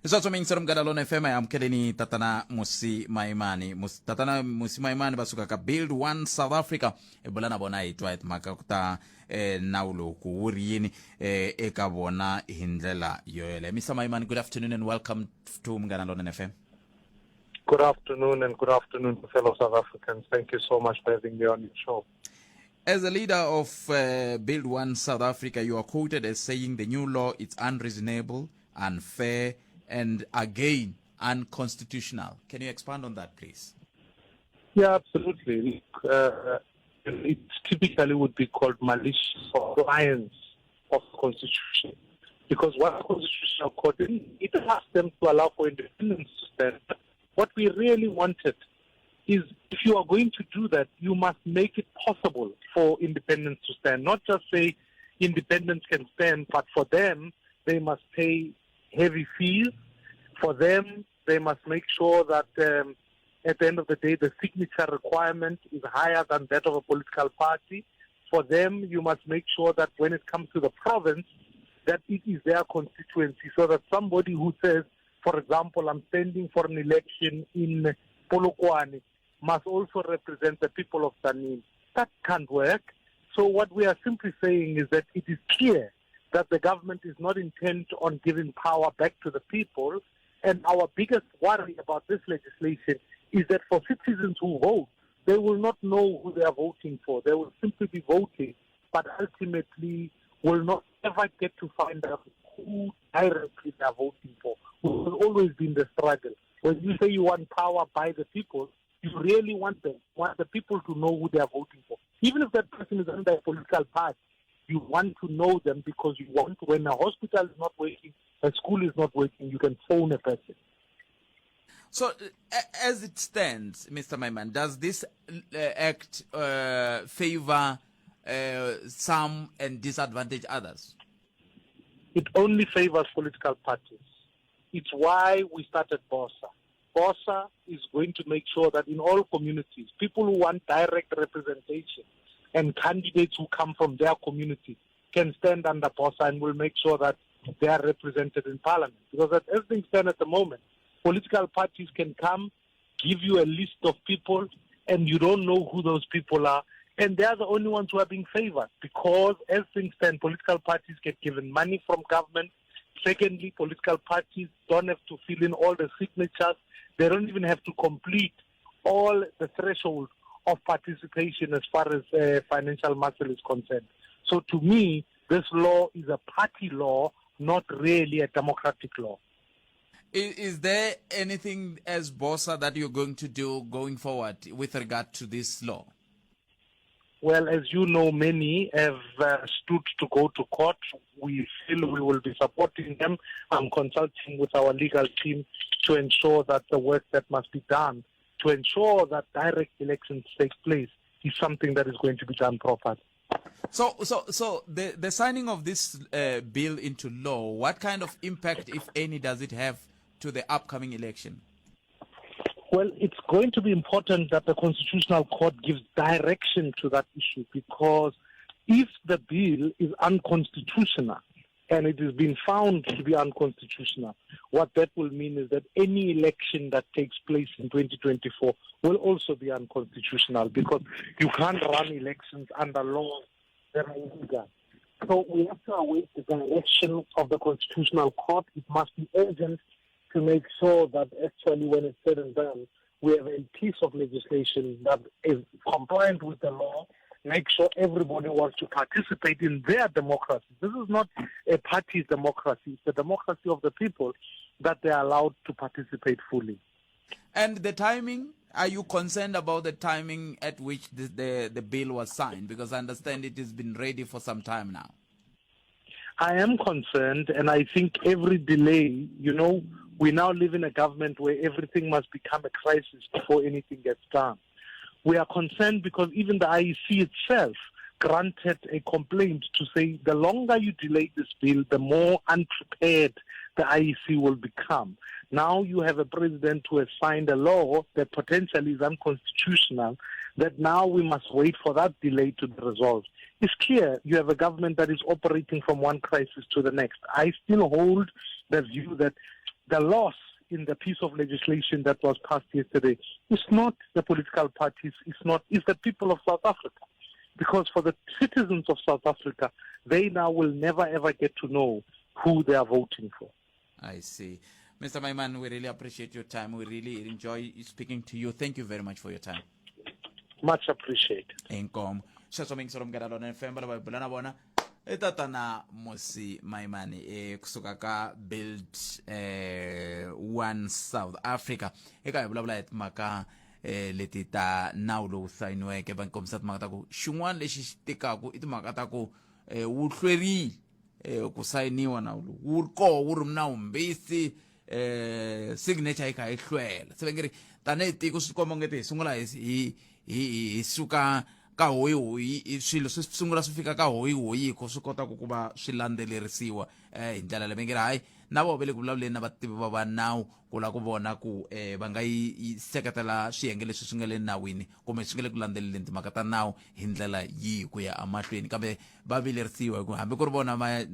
Sweswo miyingiselo Munghana Lona FM hi amukeleni tatana Musi Maimani. Musi, tatana Musi Maimani va suka ka Build One South Africa. Hi bula na vona hi twa hi timhaka ku ta eh, nawu lowu ku wu ri yini eh, eka vona hi ndlela yoyeleyo. Mr Maimani, good afternoon and welcome to Munghana Lona FM. Good afternoon and good afternoon to fellow South Africans. Thank you so much for having me on your show. As a leader of Build One South Africa, you are quoted as saying the new law is unreasonable, unfair, and again, unconstitutional. Can you expand on that, please? Yeah, absolutely. It typically would be called malicious compliance of the Constitution. Because what the Constitutional Court did, it asked them to allow for independence to stand. But what we really wanted is, if you are going to do that, you must make it possible for independence to stand. Not just say independence can stand, but for them, they must pay heavy fees. For them, they must make sure that at the end of the day, the signature requirement is higher than that of a political party. For them, you must make sure that when it comes to the province, that it is their constituency, so that somebody who says, for example, I'm standing for an election in Polokwane, must also represent the people of Tzaneen. That can't work. So what we are simply saying is that it is clear that the government is not intent on giving power back to the people. And our biggest worry about this legislation is that for citizens who vote, they will not know who they are voting for. They will simply be voting, but ultimately will not ever get to find out who directly they are voting for. We will always be in the struggle. When you say you want power by the people, you really want them, want the people to know who they are voting for. Even if that person is under a political party, you want to know them because you want, when a hospital is not working, a school is not working, you can phone a person. So, as it stands, Mr. Maimane, does this act favor some and disadvantage others? It only favors political parties. It's why we started BOSA. BOSA is going to make sure that in all communities, people who want direct representation and candidates who come from their community can stand under BOSA, and will make sure that they are represented in parliament. Because as things stand at the moment, political parties can come, give you a list of people, and you don't know who those people are. And they are the only ones who are being favored because, as things stand, political parties get given money from government. Secondly, political parties don't have to fill in all the signatures. They don't even have to complete all the threshold of participation as far as financial muscle is concerned. So to me, this law is a party law, not really a democratic law. Is there anything as BOSA that you're going to do going forward with regard to this law? Well, as you know, many have stood to go to court. We feel we will be supporting them. I'm consulting with our legal team to ensure that the work that must be done to ensure that direct elections take place is something that is going to be done properly. So the signing of this bill into law, what kind of impact, if any, does it have to the upcoming election? Well, it's going to be important that the Constitutional Court gives direction to that issue, because if the bill is unconstitutional, and it has been found to be unconstitutional, what that will mean is that any election that takes place in 2024 will also be unconstitutional, because you can't run elections under laws that are illegal. So we have to await the direction of the Constitutional Court. It must be urgent to make sure that actually when it's said and done, we have a piece of legislation that is compliant with the law make sure everybody wants to participate in their democracy. This is not a party's democracy, it's the democracy of the people that they are allowed to participate fully. And the timing? Are you concerned about the timing at which the, the, the bill was signed? Because I understand it has been ready for some time now. I am concerned, and I think every delay, you know, we now live in a government where everything must become a crisis before anything gets done. We are concerned because even the IEC itself granted a complaint to say the longer you delay this bill, the more unprepared the IEC will become. Now you have a president who has signed a law that potentially is unconstitutional, that now we must wait for that delay to be resolved. It's clear you have a government that is operating from one crisis to the next. I still hold the view that the loss in the piece of legislation that was passed yesterday is not the political parties, it's not, it's the people of South Africa. Because for the citizens of South Africa, they now will never ever get to know who they are voting for. I see. Mr. Maiman, we really appreciate your time. We really enjoy speaking to you. Thank you very much for your time. Much appreciated. Inkomo. Sweswo mingiselo munghana lona FM lava hi bula na vona i tatana Musi Maimane eh kusuka ka Build eh One South Africa eka hi vulavula hi timhaka eh leti ta nawu lowu sayiniweke va kombisa timhaka ta ku xin'wana lexi xi tikaku i timhaka ta ku eh wu hlwerile eh ku sayiniwa nawu lowu wu ri koho wu ri nawumbisi eh signature yi kha yi hlwela se va nge ri tanihi tiko swi komba ngeti hi sungula hi hi hi hi suka ka hoyihoyi swilo swi sungula swi fika ka hoyihoyi ko swi kota ku ku va swi landzelerisiwa eh hi ndlela leyi va nge ri hayi na voho va le ku vulavuleni na vativi va va nawu ku lava ku vona ku eh va nga yi seketela swiyenge leswi swi nga le nawini kumbe swi nga le ku landzeleleni timhaka ta nawu hi ndlela yihi ku ya emahlweni kambe va vilerisiwa hi ku hambi ku ri vona va e,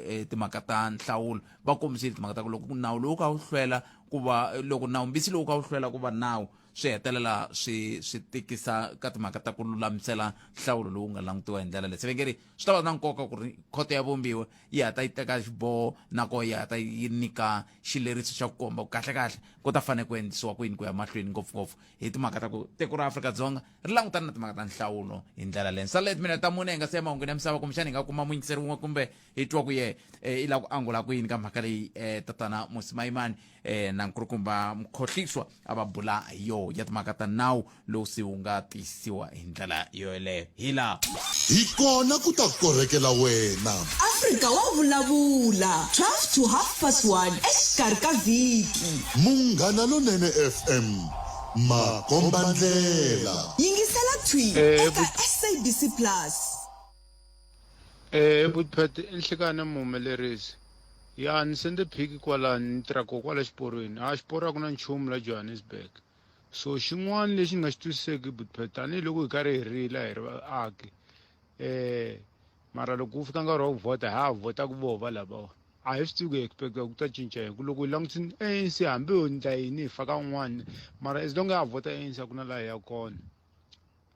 e, timhaka ta nhlawulo va kombisile timhaka ta ku loko nawu lowu kha wu hlwela ku va loko nawumbisi lowu kha wu hlwela ku va nawu swi hetelela swi swi tikisa ka timhaka ta ku lulamisela nhlawulo lowu nga langutiwa hi ndlela leyi se va nge ri swi ta va na nkoka ku ri khoto ya vumbiwa yi hatla yi teka xiboho na koho yi hatla yi nyika xileriso xa ku komba ku kahlekahle ku ta fanele ku endlisiwa ku yini ku ya mahlweni ngopfungopfu hi timhaka ta ku tiko ra Afrika-Dzonga ri langutana na timhaka ta nhlawulo hi ndlela leyi sale timinete ta mune hi nga siya mahungwini ya misava kumbexana hi nga kuma muyingiseri wun'we kumbe hi twa ku ye eh, i lava ku angula ku yini ka mhaka leyi eh, tatana Musimayimani eh, na nkulukumba Mkhohliswa a va bula hi yoho ya timhaka ta nawu lowu se wu nga tiyisisiwa hi ndlela yoleyo hi laha Hi kona ku ta korhekela wena. Afrika wa vulavula 12 to half past 1 exikarhi ka vhiki. Munghana Lonene FM, makombandlela. Yingisela thwi Eh, eka SABC Plus. Eh Budpet i nhlikani muhumelerisi ya ni sende phiki kwalani ni tirha koho kwala xiporweni a xiporo a ku na nchumu la Johannesburg so xin'wana lexi ni nga xi twisiseki Budpet tanihiloko hi karhi hi rila hi ri vaaki eh mara loko ku fika nkarhi wa ku vhota ha ha vhota ku voho lavawa a hi swi tivi ku hi expecta ku ta cinca yini ku loko hi langutisini ANC hambi ho ndla yini hi faka un'wana mara as long ya ha vhota ANC a ku na laha hi ya kona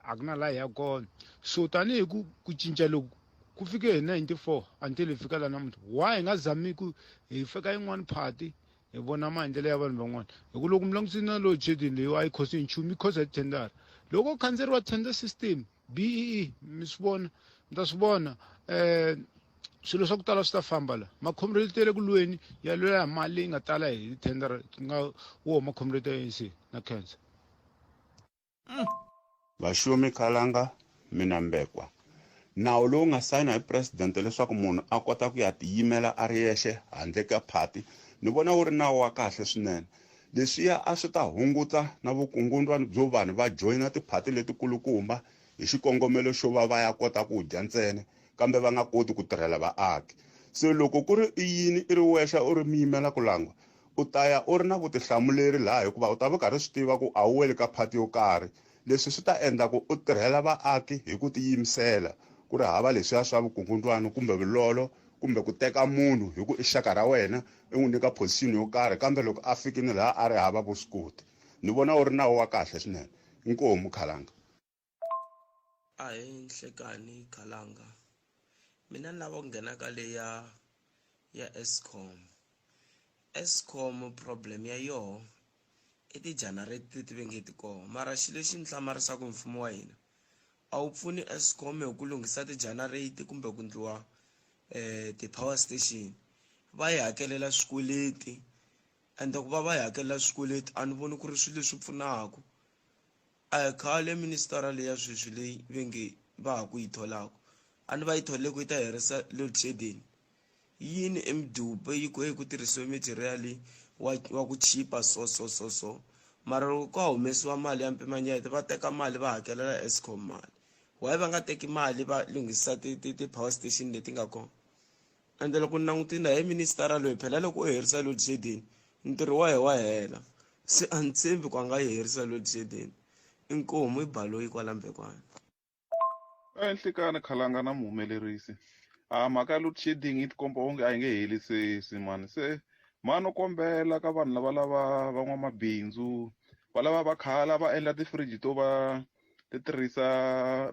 a ku na laha hi ya kona so tanihi ku ku cinca loku ku fike hi 94 until hi fika la namuntlha why hi nga zami ku hi fika yin'wana party hi vona maendlelo ya vanhu van'wana hi ku loko mi langutisile na load shedding leyi a yi khosi hi nchumu yi khosa hi thendara loko khandzeriwa tender system bee mi swi vona mi ta swi vona um swilo swa ku tala swi ta famba la makhomreti ya le ku lweni ya lwela hi mali leyi nga tala hi thendara ku nga wo makhomreti ya ANC na cancer Vashumi Khalanga Minambekwa Nawu lowu nga sayina hi presidente leswaku munhu a kota ku ya tiyimela a ri yexe handle ka phati ni vona wu ri nawu wa kahle swinene. Leswiya a swi ta hunguta na vukungundwani byo vanhu va joyina tiphati letikulukumba hi xikongomelo xo va va ya kota ku dya ntsena kambe va nga koti ku tirhela vaaki. Se loko ku ri i yini i ri wexe u ri muyimela ku langwa U ta ya u ri na vutihlamuleri laha hikuva u ta va u karhi swi tiva ku a wu weli ka phati yo karhi. Leswi swi ta endla ku u tirhela vaaki hi ku tiyimisela, ku ri hava leswiya swa vukungundwani kumbe vulolo kumbe ku teka munhu hi ku i xaka ra wena i n'wi nyika position yo karhi kambe loko a fikini laha a ri hava vuswikoti. Ni vona wu ri nawu wa kahle swinene. Inkomu Khalanga. Ahee nhlekani khalanga mina ni lava ku nghena ka leya ya Eskom Eskom problem ya yoho i ti-generator leti va nge ti kona mara xilo lexi ni hlamarisaka hi mfumo wa hina. A wu pfuni Eskom hi ku lunghisa ti-generator kumbe ku ndliwa um ti-power station va yi hakelela swikweleti ende ku va va yi hakelela swikweleti a ni voni ku ri swilo leswi pfunaka a hi khale ministara leya sweswi leyi ve nge va ha ku yi tholaka a ni va yi tholele ku yi ta herisa load shedding yini emidube yi ku hey ku tirhisiwe material wa wa ku chipa so so so so mara loko ka humesiwa mali ya mpimanyeto va teka mali va hakelela Eskom mali why va nga teki mali va lunghisa ti ti ti-power station leti nga kona ende loko ni langutile hi ministara loyi phela loko u herisa load shedding ntirho wa yena wa hela se a ni tshembi ku a nga yi herisa load shedding inkomu i baloyi kwala mbekwana Enhlikani khalanga na muhumelerisi a mhaka ya load shedding yi tikomba onge a yi nge heli sweswi mani se mhani no kombela ka vanhu lava lava van'wamabindzu va lava va khala va endla ti-fridge to va ti tirhisa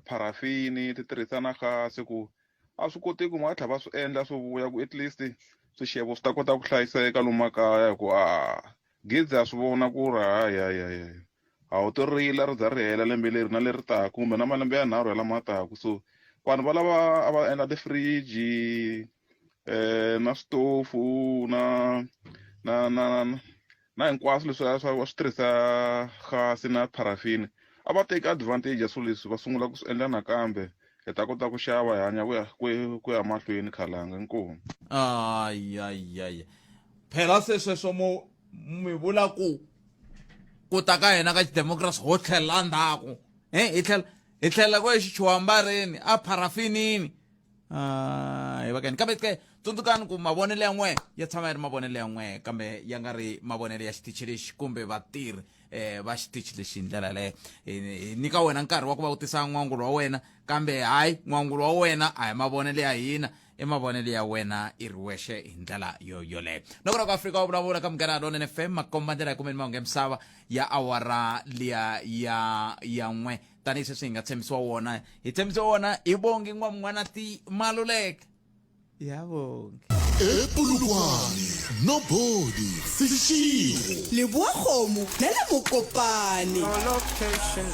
pharafini ti tirhisa na gasi ku a swi koteki ku va tlhela va swi endla swi vuya ku at least swixevo swi ta kota ku hlayiseka lomu makaya hi ku a Gezi ha swi vona ku ri hayi hayi hayi hayi a wu to rila ri za ri hela lembe leri na leri taka kumbe na malembe ya nharhu ya lama taka so vanhu va lava a va endla ti-fridge na switofu na na na na na hinkwaswo leswi a swi swi tirhisa gasi na pharafini a va teki advantage ya swilo leswi va sungula ku swi endla nakambe hi ta kota ku xava hi hanya ku ya ku ku ya mahlweni khalanga inkomu ayayaya phela se sweswo mo mi vula ku ku ta ka hina ka xidemokirasi ho tlhelela ndzhaku e hi tlhela hi tlhelela ku exichuwambareni a pharafinini ah, hi vakeni kambe ke tsundzukani ku mavonelo ya n'we ya tshama ya ri mavonelo ya n'we kambe ya nga ri mavonelo ya xitichi lexi kumbe vatirhi eh va xitichi lexi hi ndlela yaleyo hi nyika wena nkarhi wa ku va u tisa n'wangulo wa wena kambe hayi n'wangulo wa wena a hi mavonelo ya hina i mavonelo ya wena i ri wexe hi ndlela yo yoleyo nokona ku afrika wa vulavula ka munghana lonene fm makomba ndlela ya kumeni mahungu ya misava ya awara liya ya ya n'we tanihi sweswi hi nga tshembisiwa wona hi tshembisiwa wona hi bongi n'wamun'wana ti maluleke ya bongi epulukwane nobody seshego leboa kgomo na le mokopane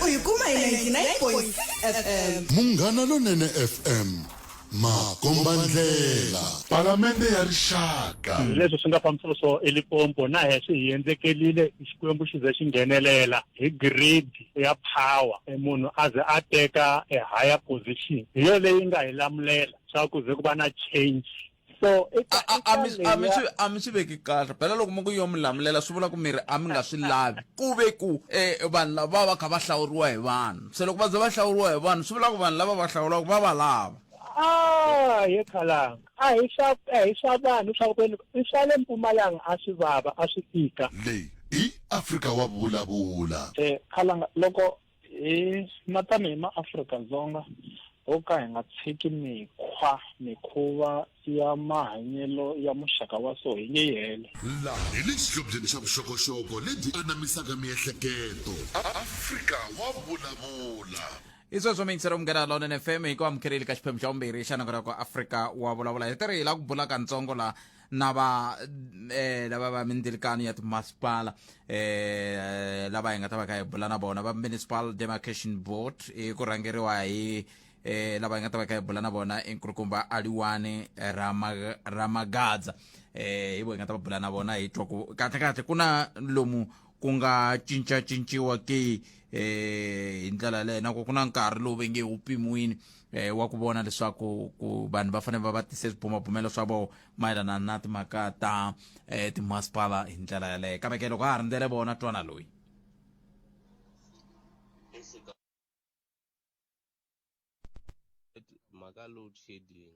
o yi kuma hi 99.6 fm munghana lonene fm makombandlela palamende ya rixaka leswi swi nga fambisa swo eLimpopo na he swi hi endzekelile Xikwembu xi ze xi nghenelela hi grid ya power e munhu a ze a teka a higher position hi yo leyi nga hi lamulela swa ku ze ku va na change so eka a mi a mi swi a mi swi veki kahle phela loko mi ku yo mi lamulela swi vula ku miri a mi nga swi lavi ku ve ku eh, vanhu lava va kha va hlawuriwa hi vanhu se loko va ze va hlawuriwa hi vanhu swi vula ku vanhu lava va hlawulaka va va lava a he khalanga a hi swa a hi swa vanhu swa ku i swa le Mpumalanga a swi vava a swi tika leyi i afrika wa vulavula Eh khalanga loko hi na tanihi maAfrika-Dzonga ho ka hi nga tshiki mikhwa mikhuva ya mahanyelo ya muxaka wa so hi nge yi heli. Laha hi le xihlobyeni xa vuxokoxoko lebyi anamisaka miehleketo. Afrika wa vulavula. I sweswo miyingiselo munghana lonene fm hi ku amukeleli ka xiphemu xa vumbirhi xa nako ku afrika wa vulavula hi tirhi hi la ku bula kantsongo la na va eh, lava va mindzilikano ya timasipala eh, lava hi nga ta va kha hi bula na vona va municipal demarcation board hi ku rhangeriwa hi eh, lava hi nga ta va kha hi bula na vona i nkulukumba aliwani Rama, ramagadza eh, hi vo hi nga ta va bula na vona hi twa ku kahle kahle ku na lomu ku nga cincacinciwa ke eh hi ndlela yaleyo na ku ku na nkarhi lowu ve nge wu pimiwini eh wa ku vona leswaku ku vanhu va fanele va va tise swibumabumelo swa vona mayelana na timhaka ta eh timasipala hi ndlela yaleyo kambe ke loko ha ha rindzele vona twana loyi mhaka load shedding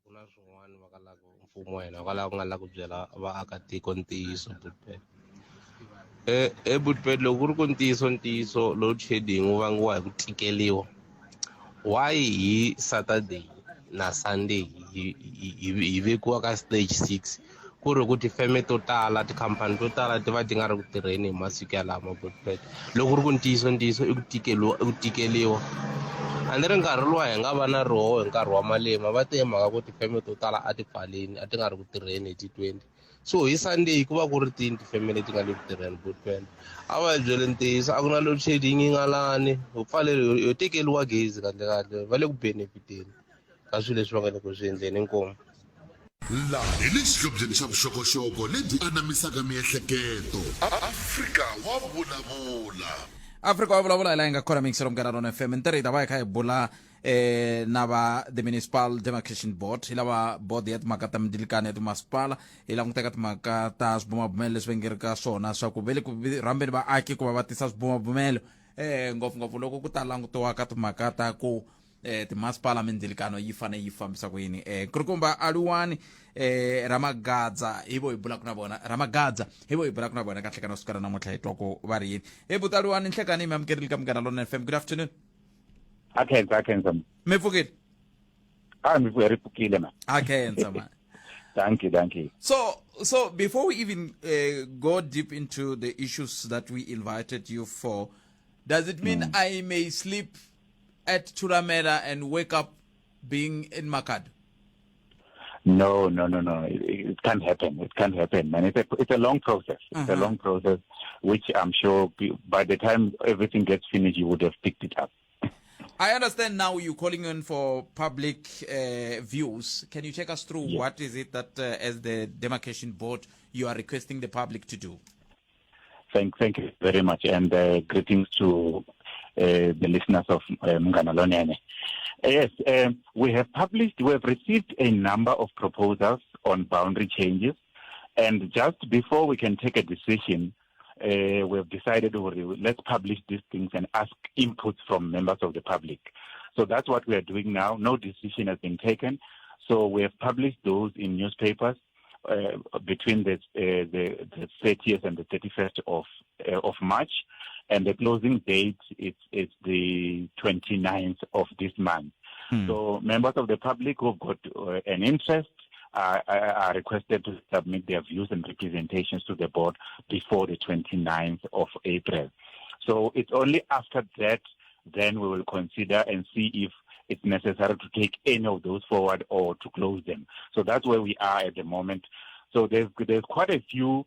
ku na swin'wana va kalaka mfumo wa hina kwalaho ku nga la ku byela vaakatiko ntiyiso Bootpad e e Bootpad loko ku ri ku ntiyiso ntiyiso load shedding wu vangiwa hi ku tikeliwa why hi Saturday na Sunday hi hi hi vekiwa ka stage 6 ku ri ku tifeme to tala tikhampani to tala ti va ti nga ri ku tirheni hi masiku yalamo Bootpad loko ku ri ku ntiyiso ntiyiso i ku tikeliwa i ku tikeliwa a ni ri nkarhi luwa hi nga va na roho hi nkarhi wa malema va te hi mhaka ku tifeme to tala a ti pfalini a ti nga ri ku tirheni hi ti 20. So hi Sunday ku va ku ri tini tifemele leti nga le ku tirheni Bootman. A va hi byele ntiyiso a ku na load shedding yi nga lani ho pfaleriwa ho tekeriwa gezi kahle kahle va le ku benefiteni ka swilo leswi va nga le ku swi endleni inkomu. Laha hi le xihlobyeni xa vuxokoxoko lebyi anamisaka miehleketo. Afrika wa vulavula. Afrika wa vulavula hi laha hi nga khona mixero Munghana Lona FM ntirho hi ta va hi kha hi bula eh na va the municipal demarcation board hi lava board ya timhaka ta mindilikano ya timasipala hi languteka timhaka ta swibumabumelo leswi va nge ri ka swona swa ku ve le ku rhambeni vaaki ku va va tisa swibumabumelo eh ngopfungopfu loko ku ta langutiwa ka timhaka ta ku eh timasipala mindzilikano yi fanele yi fambisa ku yini eh nkulukumba aluwani eh ramagadza hi vo hi bulaka na vona ramagadza hi vo hi bulaka na vona kahle kana sukela namuntlha hi twa ku va ri yini he buti aluwani nhlekani mi amukerile ka munghana lona fm good afternoon a khensa a khensa mi pfukile a mi ri pfukile ma a khensa ma thank you thank you so so before we even uh, go deep into the issues that we invited you for does it mean mm. i may sleep at Thulamela and wake up being in Makhado? No, no, no, no. It, it can't happen. It can't happen, man. It's a it's a long process. It's uh-huh. a long process, which I'm sure by the time everything gets finished, you would have picked it up. I understand now you're calling in for public uh, views. Can you take us through yes. what is it that, uh, as the demarcation board, you are requesting the public to do? Thank, thank you very much, and uh, greetings to uh, the listeners of uh, Munghana Lonene. Yes, um, we have published, we have received a number of proposals on boundary changes, and just before we can take a decision, uh, we have decided let's publish these things and ask inputs from members of the public. So that's what we are doing now. No decision has been taken. So we have published those in newspapers uh, between the, uh, the, the 30th and the 31st of uh, of March, and the closing date is is the 29th of this month. Hmm. So members of the public who've got uh, an interest are, are requested to submit their views and representations to the board before the 29th of April. So it's only after that then we will consider and see if it's necessary to take any of those forward or to close them. So that's where we are at the moment. So there's there's quite a few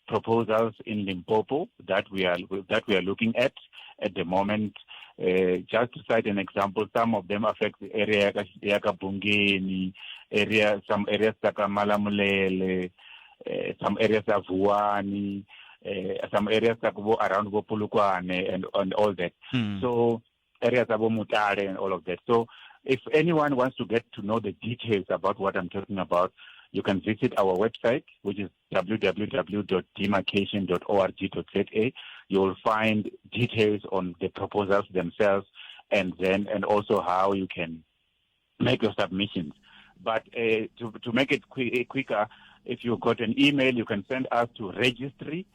proposals in Limpopo that we are that we are looking at at the moment. Uh, just to cite an example, some of them affect the area ya Bungeni, area some areas like Malamulele, uh, some areas of Vuwani, uh, some areas like around Polokwane and, and all that. Mm. So areas of Mutare and all of that. So if anyone wants to get to know the details about what I'm talking about, you can visit our website, which is www.demarcation.org.za. You will find details on the proposals themselves and then and also how you can make your submissions. But uh, to, to make it qu- eh, quicker, if you've got an email, you can send us to registry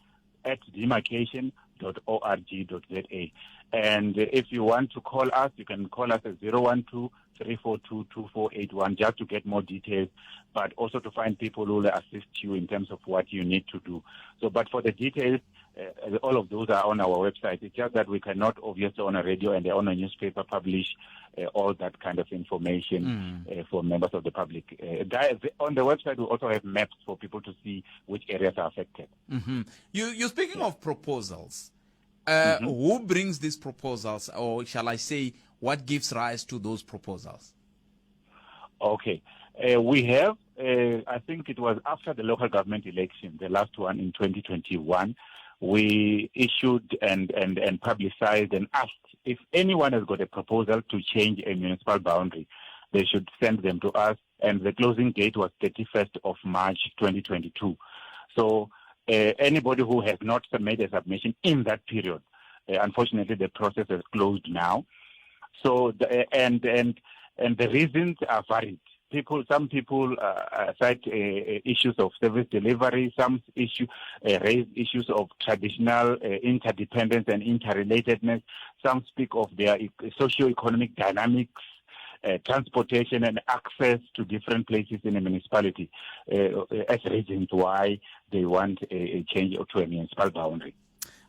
at demarcation.org.za. And if you want to call us, you can call us at 012 342 2481 just to get more details, but also to find people who will assist you in terms of what you need to do. So, but for the details, uh, all of those are on our website. It's just that we cannot obviously on a radio and on a newspaper publish uh, all that kind of information mm. uh, for members of the public. Uh, that, on the website, we also have maps for people to see which areas are affected. Mm-hmm. You, you're speaking yeah. of proposals. Uh, mm-hmm. Who brings these proposals, or shall I say, what gives rise to those proposals? Okay. Uh, we have, uh, I think it was after the local government election, the last one in 2021, we issued and, and, and publicized and asked if anyone has got a proposal to change a municipal boundary, they should send them to us. And the closing date was 31st of March 2022. So uh, anybody who has not made a submission in that period, uh, unfortunately, the process is closed now. So the, uh, and and and the reasons are varied. People, some people uh, uh cite uh, uh, issues of service delivery. Some issue uh, raise issues of traditional uh, interdependence and interrelatedness. Some speak of their socio-economic dynamics. Transportation and access to different places in a municipality as reasons why they want a, a change to a municipal boundary.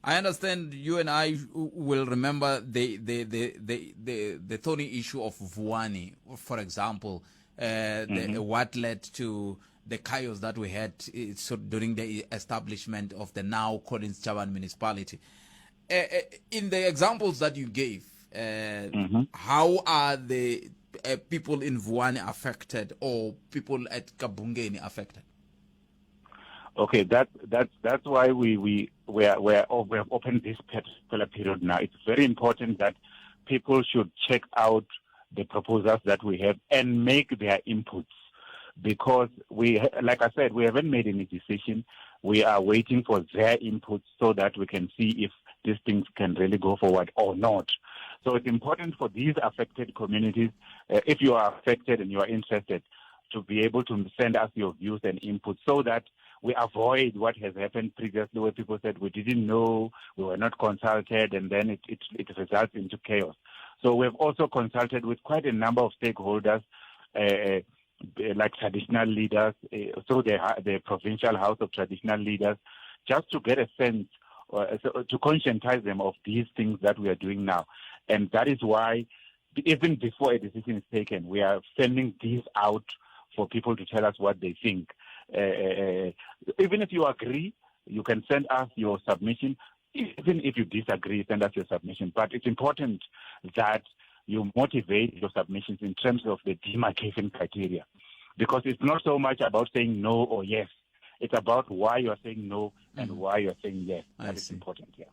I understand you and I will remember the the the the the, the thorny issue of Vuwani, for example, uh, mm-hmm. the, what led to the chaos that we had so during the establishment of the now Collins Chabane municipality. In the examples that you gave, mm-hmm. how are the people in Vuwani affected or people at Kabungeni affected? Okay, that, that's, that's why we, we, we, are, we, are, we have opened this particular period now. It's very important that people should check out the proposals that we have and make their inputs because we, like I said, we haven't made any decision. We are waiting for their inputs so that we can see if these things can really go forward or not. So it's important for these affected communities, if you are affected and you are interested, to be able to send us your views and input so that we avoid what has happened previously where people said we didn't know, we were not consulted, and then it, it, it results into chaos. So we've also consulted with quite a number of stakeholders, like traditional leaders, through the, the provincial house of traditional leaders, just to get a sense, so, to conscientize them of these things that we are doing now. And that is why, even before a decision is taken, we are sending these out for people to tell us what they think. Even if you agree, you can send us your submission. Even if you disagree, send us your submission. But it's important that you motivate your submissions in terms of the demarcation criteria, because it's not so much about saying no or yes. It's about why you are saying no and why you are saying yes. I That is see. important. Yeah.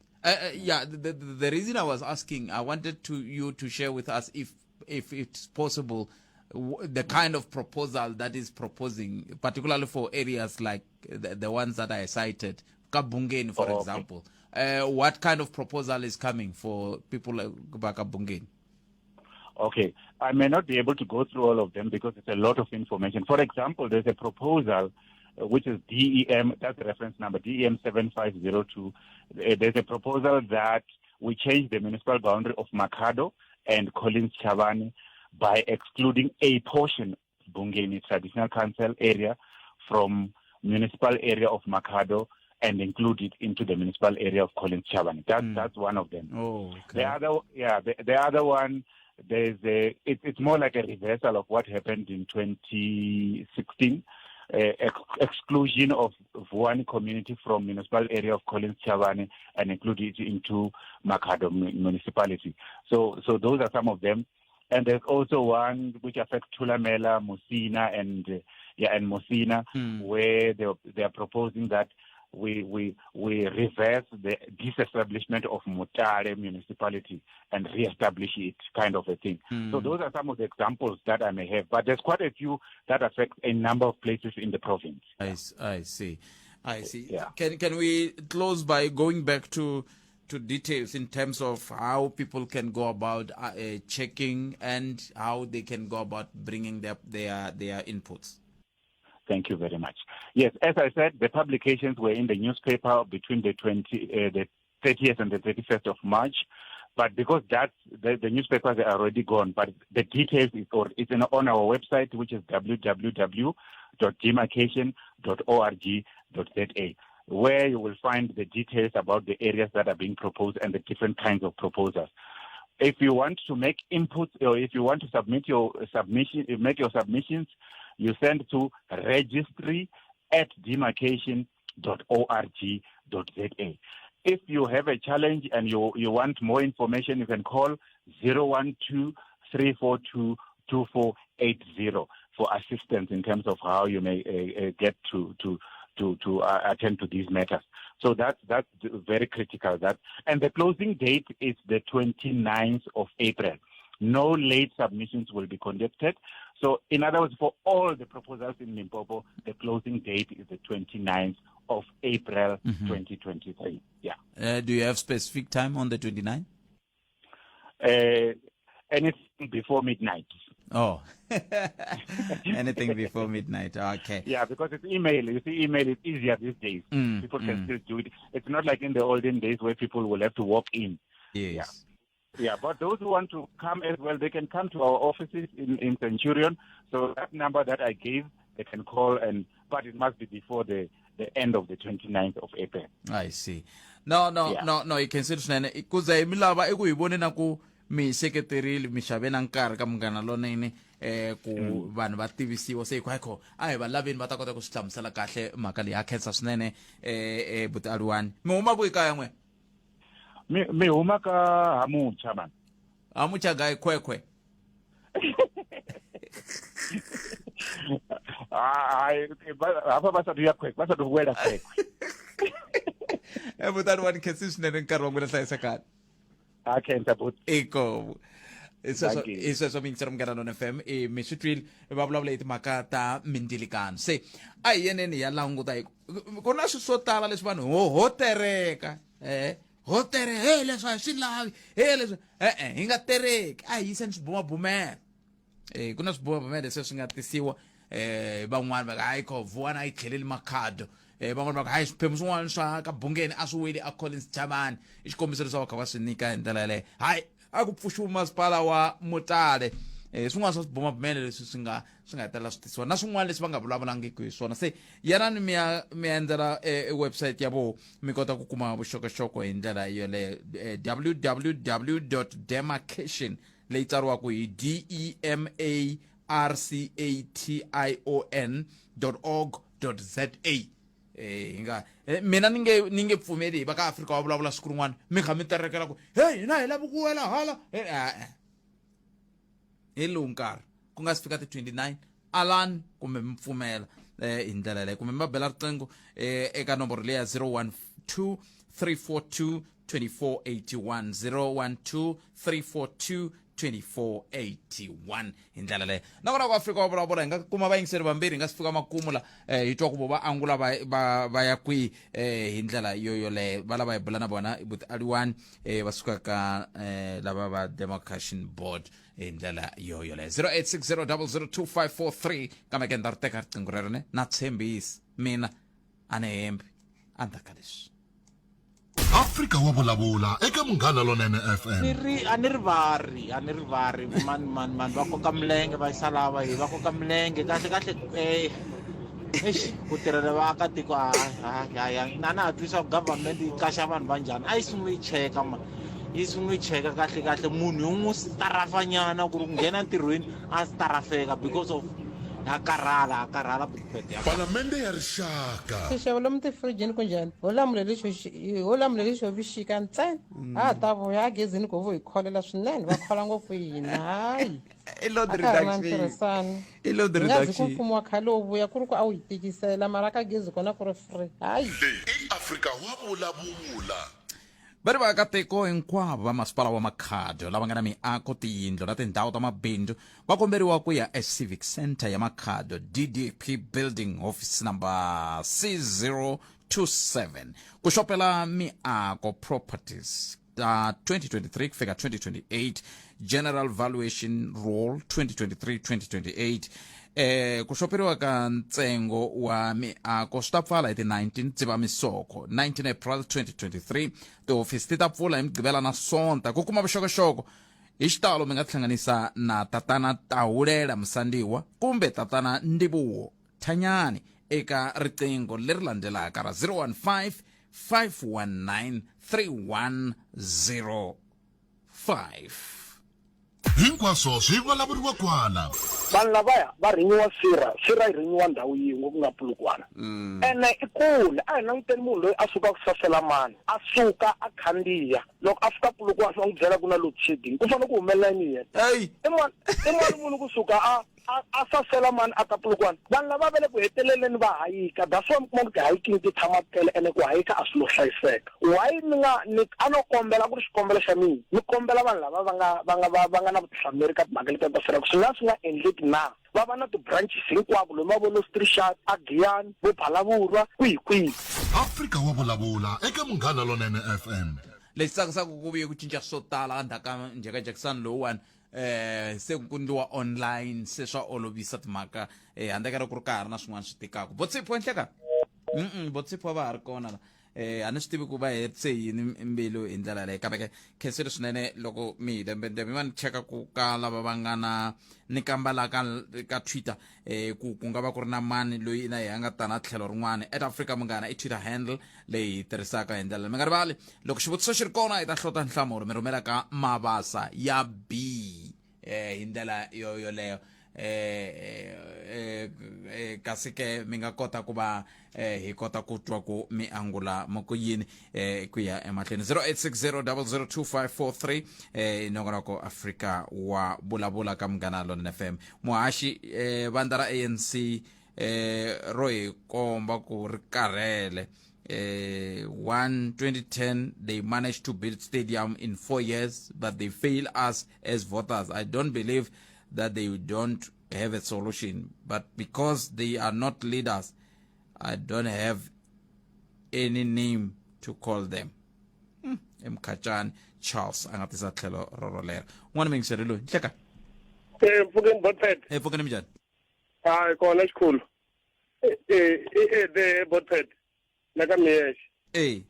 Yeah, the reason I was asking, I wanted to you to share with us if it's possible, the kind of proposal that is proposing, particularly for areas like the ones that I cited, Kabungeni, for Oh, okay. example. What kind of proposal is coming for people like Bakabungeni? Okay. I may not be able to go through all of them because it's a lot of information. For example, there's a proposal which is DEM, that's the reference number, DEM 7502. There's a proposal that we change the municipal boundary of Makhado and Collins Chabane by excluding a portion of Bungeni Traditional Council area from municipal area of Makhado and include it into the municipal area of Collins Chabane. That's one of them. Oh, okay. The other, yeah, the other one, there's a, it, it's more like a reversal of what happened in 2016, exclusion of Vuwani community from municipal area of Collins Chabane and include it into Makhado municipality. So those are some of them. And there's also one which affects Thulamela, Musina, and yeah, and Musina, where they are proposing that we reverse the disestablishment of Mutale municipality and reestablish it, kind of a thing. So those are some of the examples that I may have. But there's quite a few that affect a number of places in the province. I see. I see. Yeah. Can we close by going back to details in terms of how people can go about checking and how they can go about bringing their inputs? Thank you very much. Yes, as I said, the publications were in the newspaper between the 30th and the 31st of March. But because the newspapers are already gone, but the details is or it's in, on our website, which is www.demarcation.org.za, where you will find the details about the areas that are being proposed and the different kinds of proposals. If you want to make inputs or if you want to submit your submission, make your submissions, you send to registry@demarcation.org.za. If you have a challenge and you want more information, you can call 012-342-2480 for assistance in terms of how you may get to attend to these matters. So that's very critical. And the closing date is the 29th of April. No late submissions will be conducted. So in other words, for all the proposals in Limpopo, the closing date is the 29th of April, 2023. Yeah. Do you have specific time on the 29th? Anything before midnight. Oh, anything before midnight. Okay. Yeah, because it's email. You see, email is easier these days. People can still do it. It's not like in the olden days where people will have to walk in. Yes. Yeah. Yeah, but those who want to come as well, they can come to our offices in Centurion. So that number that I gave, they can call, but it must be before the end of the 29th of April. I see. No, no, Yeah. no, yi khensile swinene. Ku za hi mi lava i ku hi vone na ku mi hi seketerile, mi xave na nkarhi ka Munghana Lonene. eh ku vanhu va tivisiwa se hikwakho a hi va laveni va ta kota ku swi hlamusela kahle mhaka leyi ha khensa swinene eh eh buti Aluwani mi huma kwihi kaya n'we mi mi huma ka hamucha man hamucha guy khwekhwe hayi hafha vha sathu ya khwekhwe vha sathu wela khwekhwe eh buti Aluwani khensi swinene nkarhi wa n'wina hlayisekani ha khensa buti inkomu hi sweswo Thank you. hi sweswo miyingiseri munghana lona fm i mi swi twile va vulavula hi timhaka ta mindzilikano se a hi yeneni hi ya languta hi ku ku na swilo swo tala leswi vanhu ho ho tereka eh ho tere he leswi a hi swi lavi he leswi e-e hi nga tereki a hi yiseni swibumabumelo eh ku na swibumabumelo leswi swi nga tisiwa eh van'wani va ka hayi kho vuwana a yi tlheleli makhado eh van'wani va ka hayi swiphemu swin'wana swa ka bungeni a swi weli a Collins Chabane i xikombiso leswi va kha va swi nyika hi ndlela yaleyo hayi a ku pfuxiwi masipala wa Mutale eh swin'wana swa swibumabumelo leswi swi nga swi nga hetelela swi tisiwa na swin'wana leswi va nga vulavulangiki hi swona se yanani mi ya mi ya endzela e website ya voho mi kota ku kuma vuxokoxoko hi ndlela yoleyo www demarcation leyi tsariwaka hi d e m a r c a t i o n org za eh hi nga mina ni nge ni nge pfumeli hi va ka Afrika wa vulavula siku rin'wana mi kha mi terekela ku hey hina hi lava ku wela hala hi lowu nkarhi ku nga si fika ti 29 alani kumbe mi pfumela eh hi ndlela leyi kumbe mi va bela riqingho eh eka nomboro leya 012 342 2481 012 342 2481 hi ndlela leyo nakona ku afrika wa vulavula hi nga kuma vayingiseri vambirhi hi nga si fika makumu la eh, hi twa ku vo va angula va, va, va ya kwihi eh, hi ndlela yo yoleyo va lava hi bula na vona buti aliwani eh, va suka ka eh, lava va demarcation board hi ndlela yo yoleyo 0860002543 kambe ke ni ta ri teka riqingho rero ne na tshembisi mina a ni hembi endzhaku ka leswi Afrika wa vulavula eka Munghana Lonene FM. Ni ri a ni rivari a ni rivari mani mani mani va koka milenge va yisa lava hi va koka milenge kahle kahle eh eish ku tirhela vaakatiko haya na na ha twisa ku government yi qaxa vanhu va njhani a yi sungule yi cheka ma yi sungule yi cheka kahle kahle munhu yi n'wi starafanyana ku ri ku nghena ntirhweni a starafeka because of ha karhala ha karhala bukete ya Palamende ya Rixaka. Xixevo lomu tifirijini ku njhani ho lamula lexo ho lamula lexo vixika ntsena a ha ta vuya a gezini ku vo hi kholela swinene va khola ngopfu hina hayi i load a ka ha ri na reduction ntirhisano i load hi nga zi ku reduction mfumo wa khale wu vuya ku ri ku a wu hi tikisela mara ka gezi kona ku ri free hayi Leyi i Afrika wa vulavula. Va ri vaakatiko hinkwavo va masipala wa Makhado lava nga na miako, tiyindlu na tindhawu ta mabindzu va komberiwa ku ya eCivic Centre ya Makhado, DDP Building, Office Number C027, ku xopela miako, properties, ta 2023 ku fika 2028, General Valuation Roll 2023-2028. Eh, ku xoperiwa ka ntsengo wa miako swi ta pfala hi ti 19 Dzivamisoko 19 April 2023. Tihofisi ti ta pfula hi Mugqivela na Sonta. Ku kuma vuxokoxoko hi xitalo mi nga tihlanganisa na Tatana Tahulela Musandiwa kumbe Tatana Ndivuwo Thanyani eka riqingho leri landzelaka ra 015 519 3105. Hinkwaswo swi vulavuriwa kwala. Vanhu lavaya va rhinyiwa sirha, sirha yi rhinyiwa ndhawu yin'we ku nga Polokwane. Ene i kule, a hi languteni munhu loyi a sukaka Saselamani, a suka a khandziya, loko a fika Polokwane va n'wi byela ku na load shedding, ku fanele ku humelela yini hi yena? I mali i mali muni ku suka a a a sasela mani a ta Polokwane? Vanhu lava va le ku heteleleni va hayika, that's why mi kuma ku ti-hiking ti tshama ti tele ene ku hayika a swi lo hlayiseka. Why mi nga ni a no kombela ku ri xikombelo xa mina ni kombela vanhu lava va nga va nga va va nga na vutihlamuleri ka timhaka letiya ta sirha ku swi nga swi nga endleki na va va na ti-branches hinkwako lomu va vo Lostrishart, a Giyani, vo Phalaborwa kwihi kwihi. Afrika wa vulavula eka Munghana Lonene FM. Lexi tsakisaka ku vuye ku cinca swo tala endzhaku ka njhekanjhekisano lowuwani eh se ku ndliwa online se swa olovisa timhaka eh handle ka loko ku ri ka ha ri na swin'wana swi tikaka botsipho enhleka mm botsipho va ha ri kona la eh a ni swi tivi ku va herise yini mbilu hi ndlela leyi kambe ke khensile swinene loko mi hi lembe ndembe va ni cheka ku ka lava va nga na ni kamba la ka ka Twitter eh ku ku nga va ku ri na mani loyi na yena a nga tana tlhelo rin'wana at Africa Munghana i Twitter handle leyi hi tirhisaka hi ndlela mi nga rivali loko xivutiso xi ri kona hi ta hlota nhlamulo mi rhumela ka mavasa ya b eh hi ndlela yo yoleyo. eh, eh, eh, kasi ke mi nga kota ku va eh, hi kota ku twa ku mi angula mo ku yini eh, ku ya emahlweni 0860002543 eh, nongonoko Afrika wa vulavula ka Munghana Lonene FM muhaxi eh, vandla ra ANC eh, ro hi komba ku ri karhele eh, 1 2010 they managed to build stadium in 4 years but they fail us as voters i don't believe that they don't have a solution but because they are not leaders i don't have any name to call them emkhachani charles a nga tisa tlhelo rorolero un'wana mingiseri loyi nhleka Eh, mpfukeni botpet e pfukeni minjhani hayi kona xikhulu Eh, eh, eh, the botpet la ka miyexe e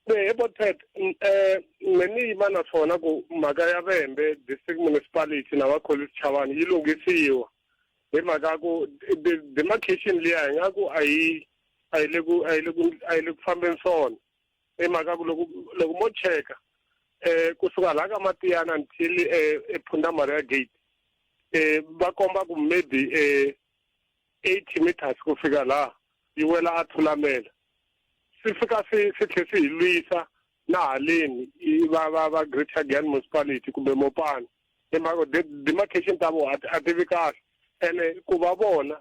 eh botpet eh me ni yima na swona ku mhaka ya vembe district municipality na va Collins Chavani yi lunghisiwa hi mhaka ya ku demarcation liya hi nga ku a yi a yi le ku a yi le ku a yi le ku fambeni swona hi mhaka ku loko loko mo cheka eh kusuka laha ka Matiyana until eh ePhunda Maria Gate eh va komba ku maybe eh 80 meters ku fika laha yi wela a Thulamela swi fika swi swi tlhe swi hi lwisa na haleni i va va va Greater Giyani Municipality kumbe Mopani hi mhaka ku demarcation ta vona a ti vi kahle ene ku va vona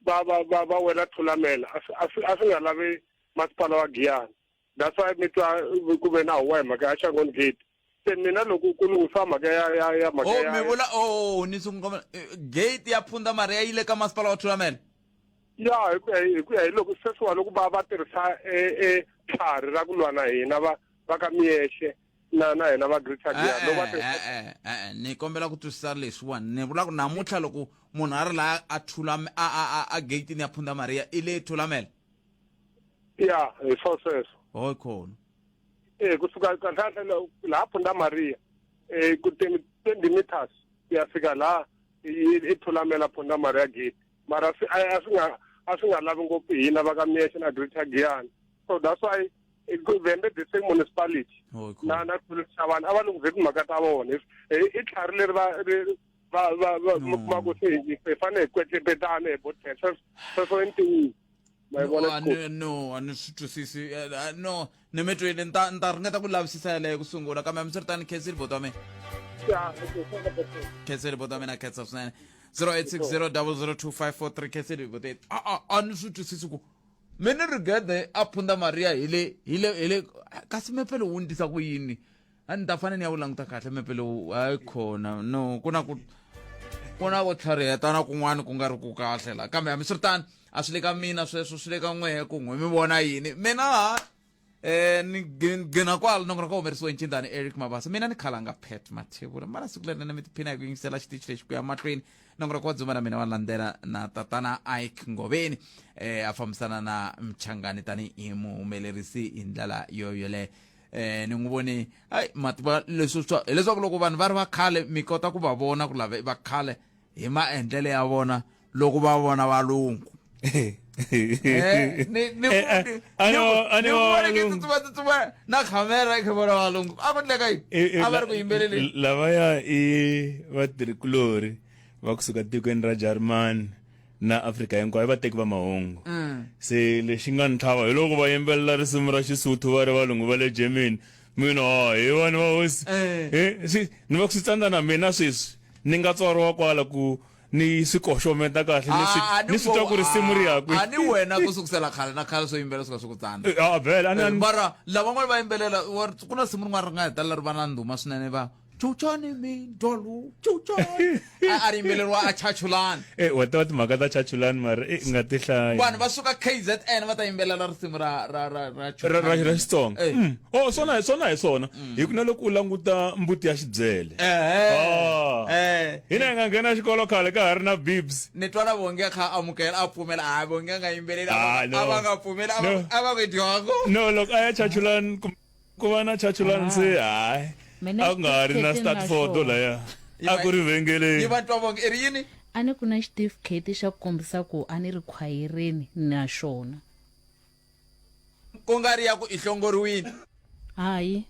va va va va wela Thulamela a swi a swi a swi nga lavi masipala wa Giyani that's why mi twa ku ve na huwa hi mhaka ya Shangoni Gate se mina loko ku lunghisiwa mhaka ya ya ya mhaka oh ya mi vula oh ni sungula gate ya Phunda Maria yi le ka masipala wa Thulamela ya hi ku ya hi ku ya hi loko sweswiwa loko va va tirhisa e e tlhari ra ku lwa na hina va va ka Miyexe na na hina va Greater Giyani loko va tirhisa Eh, eh, eh, ni kombela ku twisisa leswiwani ni vula ku namuntlha loko munhu a ri laha a thula a a a a gate-ini ya Phunda Maria i le Thulamela ya hi swo sweswo hoy khona eh kusuka kahlakahle laha Phunda Maria eh ku 20 meters ku ya fika laha i Thulamela Phunda Maria gate mara swi a swi nga a swi nga lavi ngopfu hina va ka Miyexe na Greater Giyani so that's why Vhembe district municipality na na Collins Chavani a va lunghise timhaka ta vona i tlhari leri va va va va mi kuma ku se hi fanele hi kwetlembetana hi bothe sweswo i ntiyiso ma yi vona no no a ni swi twisisi no ni mi twile ni ta ni ta ringeta ku lavisisa yaleyo ku sungula kambe hambiswiritano khensile buti wa mina khensile buti wa mina khensa swinene 0860002543 khensile buti a a ni swi twisisi ku mi ni rigede a phunda maria hi le hi le hi le kasi mepe lowu wu ni tisa ku yini a ni ta fanele ni ya wu languta kahle mepe lowu hayi khona no ku na ku ku na ku tlharihetana kun'wana ku nga ri ku kahle la kambe hambiswiritano a swi le ka mina sweswo swi le ka n'wehe ku n'we mi vona yini mina ha eh ni gina kwala nongonoko humerisiwe ncindani Eric Mabasa mina ni khalanga Pat Mathebula mara siku leri mi tiphina hi ku yingisela xitichi lexi ku ya mahlweni nongonoko wa dzuma na mina wa landzela na tatana Ike Ngoveni eh a fambisana na Mchangani tanihi muhumelerisi hi ndlela yo yoleyo eh ni n'wi vone ai mativa leswi swa hileswaku loko vanhu va ri va khale mi kota ku va vona ku lava va khale hi maendlele ya vona loko va vona valungu Eh, ni ni Eh, eh, ni ano- ano ni vone ki valungu. tsutsuma tsutsuma na khamera yi kha vona valungu a ku endleka yini Eh, eh, a va ri ku yimbeleleni lavaya i vatirhikulorhi va kusuka tikweni ra Jarimani na Afrika hinkwayo i vateki va mahungu se lexi nga ni tlhava hi loko va yimbelela risimu ra xisuthu va ri valungu va le Germany mina ha hi vanhu va hosi Eh, ni va ku swi tsandza na mina sweswi ni nga tswariwa kwala ku ni swi koxometa kahle ni swi Ah, ni swi twa ku risimu ri ya kwi a ni wena ku sukusela khale na khale swo yimbelela swi ka swi ku tsandza Eh, ah, vhele, a ni- a ni- mara lavan'wana va yimbelela ku na risimu rin'wana ri nga hetelela ri va na ndhuma swinene va chuchani mindwalu chuchani a a ri yimbeleriwa a chachulani Eh, wa tiva timhaka ta chachulani mara eh, nga ti hlaya vanhu va suka KZN va ta yimbelela risimu ra ra ra ra ra ra ra Xitsonga Eh. Oh swona swona hi swona hi ku na loko u languta mbuti ya xibyele Eh. Ah. Eh. hina hi nga nghena xikolo khale ka ha ri na bibs ni twa na vonge kha amukela a pfumela a vonge a nga yimbeleli a va- Ah, no. a va nga pfumeli a va- No. a va ku dyango no loko a ya chachulani ku va na chachulani se hayi Mina a ku nga ha ri na xitifiketi start na photo xona. laya a ku ri yi vhengeleni va twa vonge i ri yini a ni ku na xitifiketi xa ku kombisa ku a ni ri khwayereni na xona ku nga ri ya ku i hlongoriwile hayi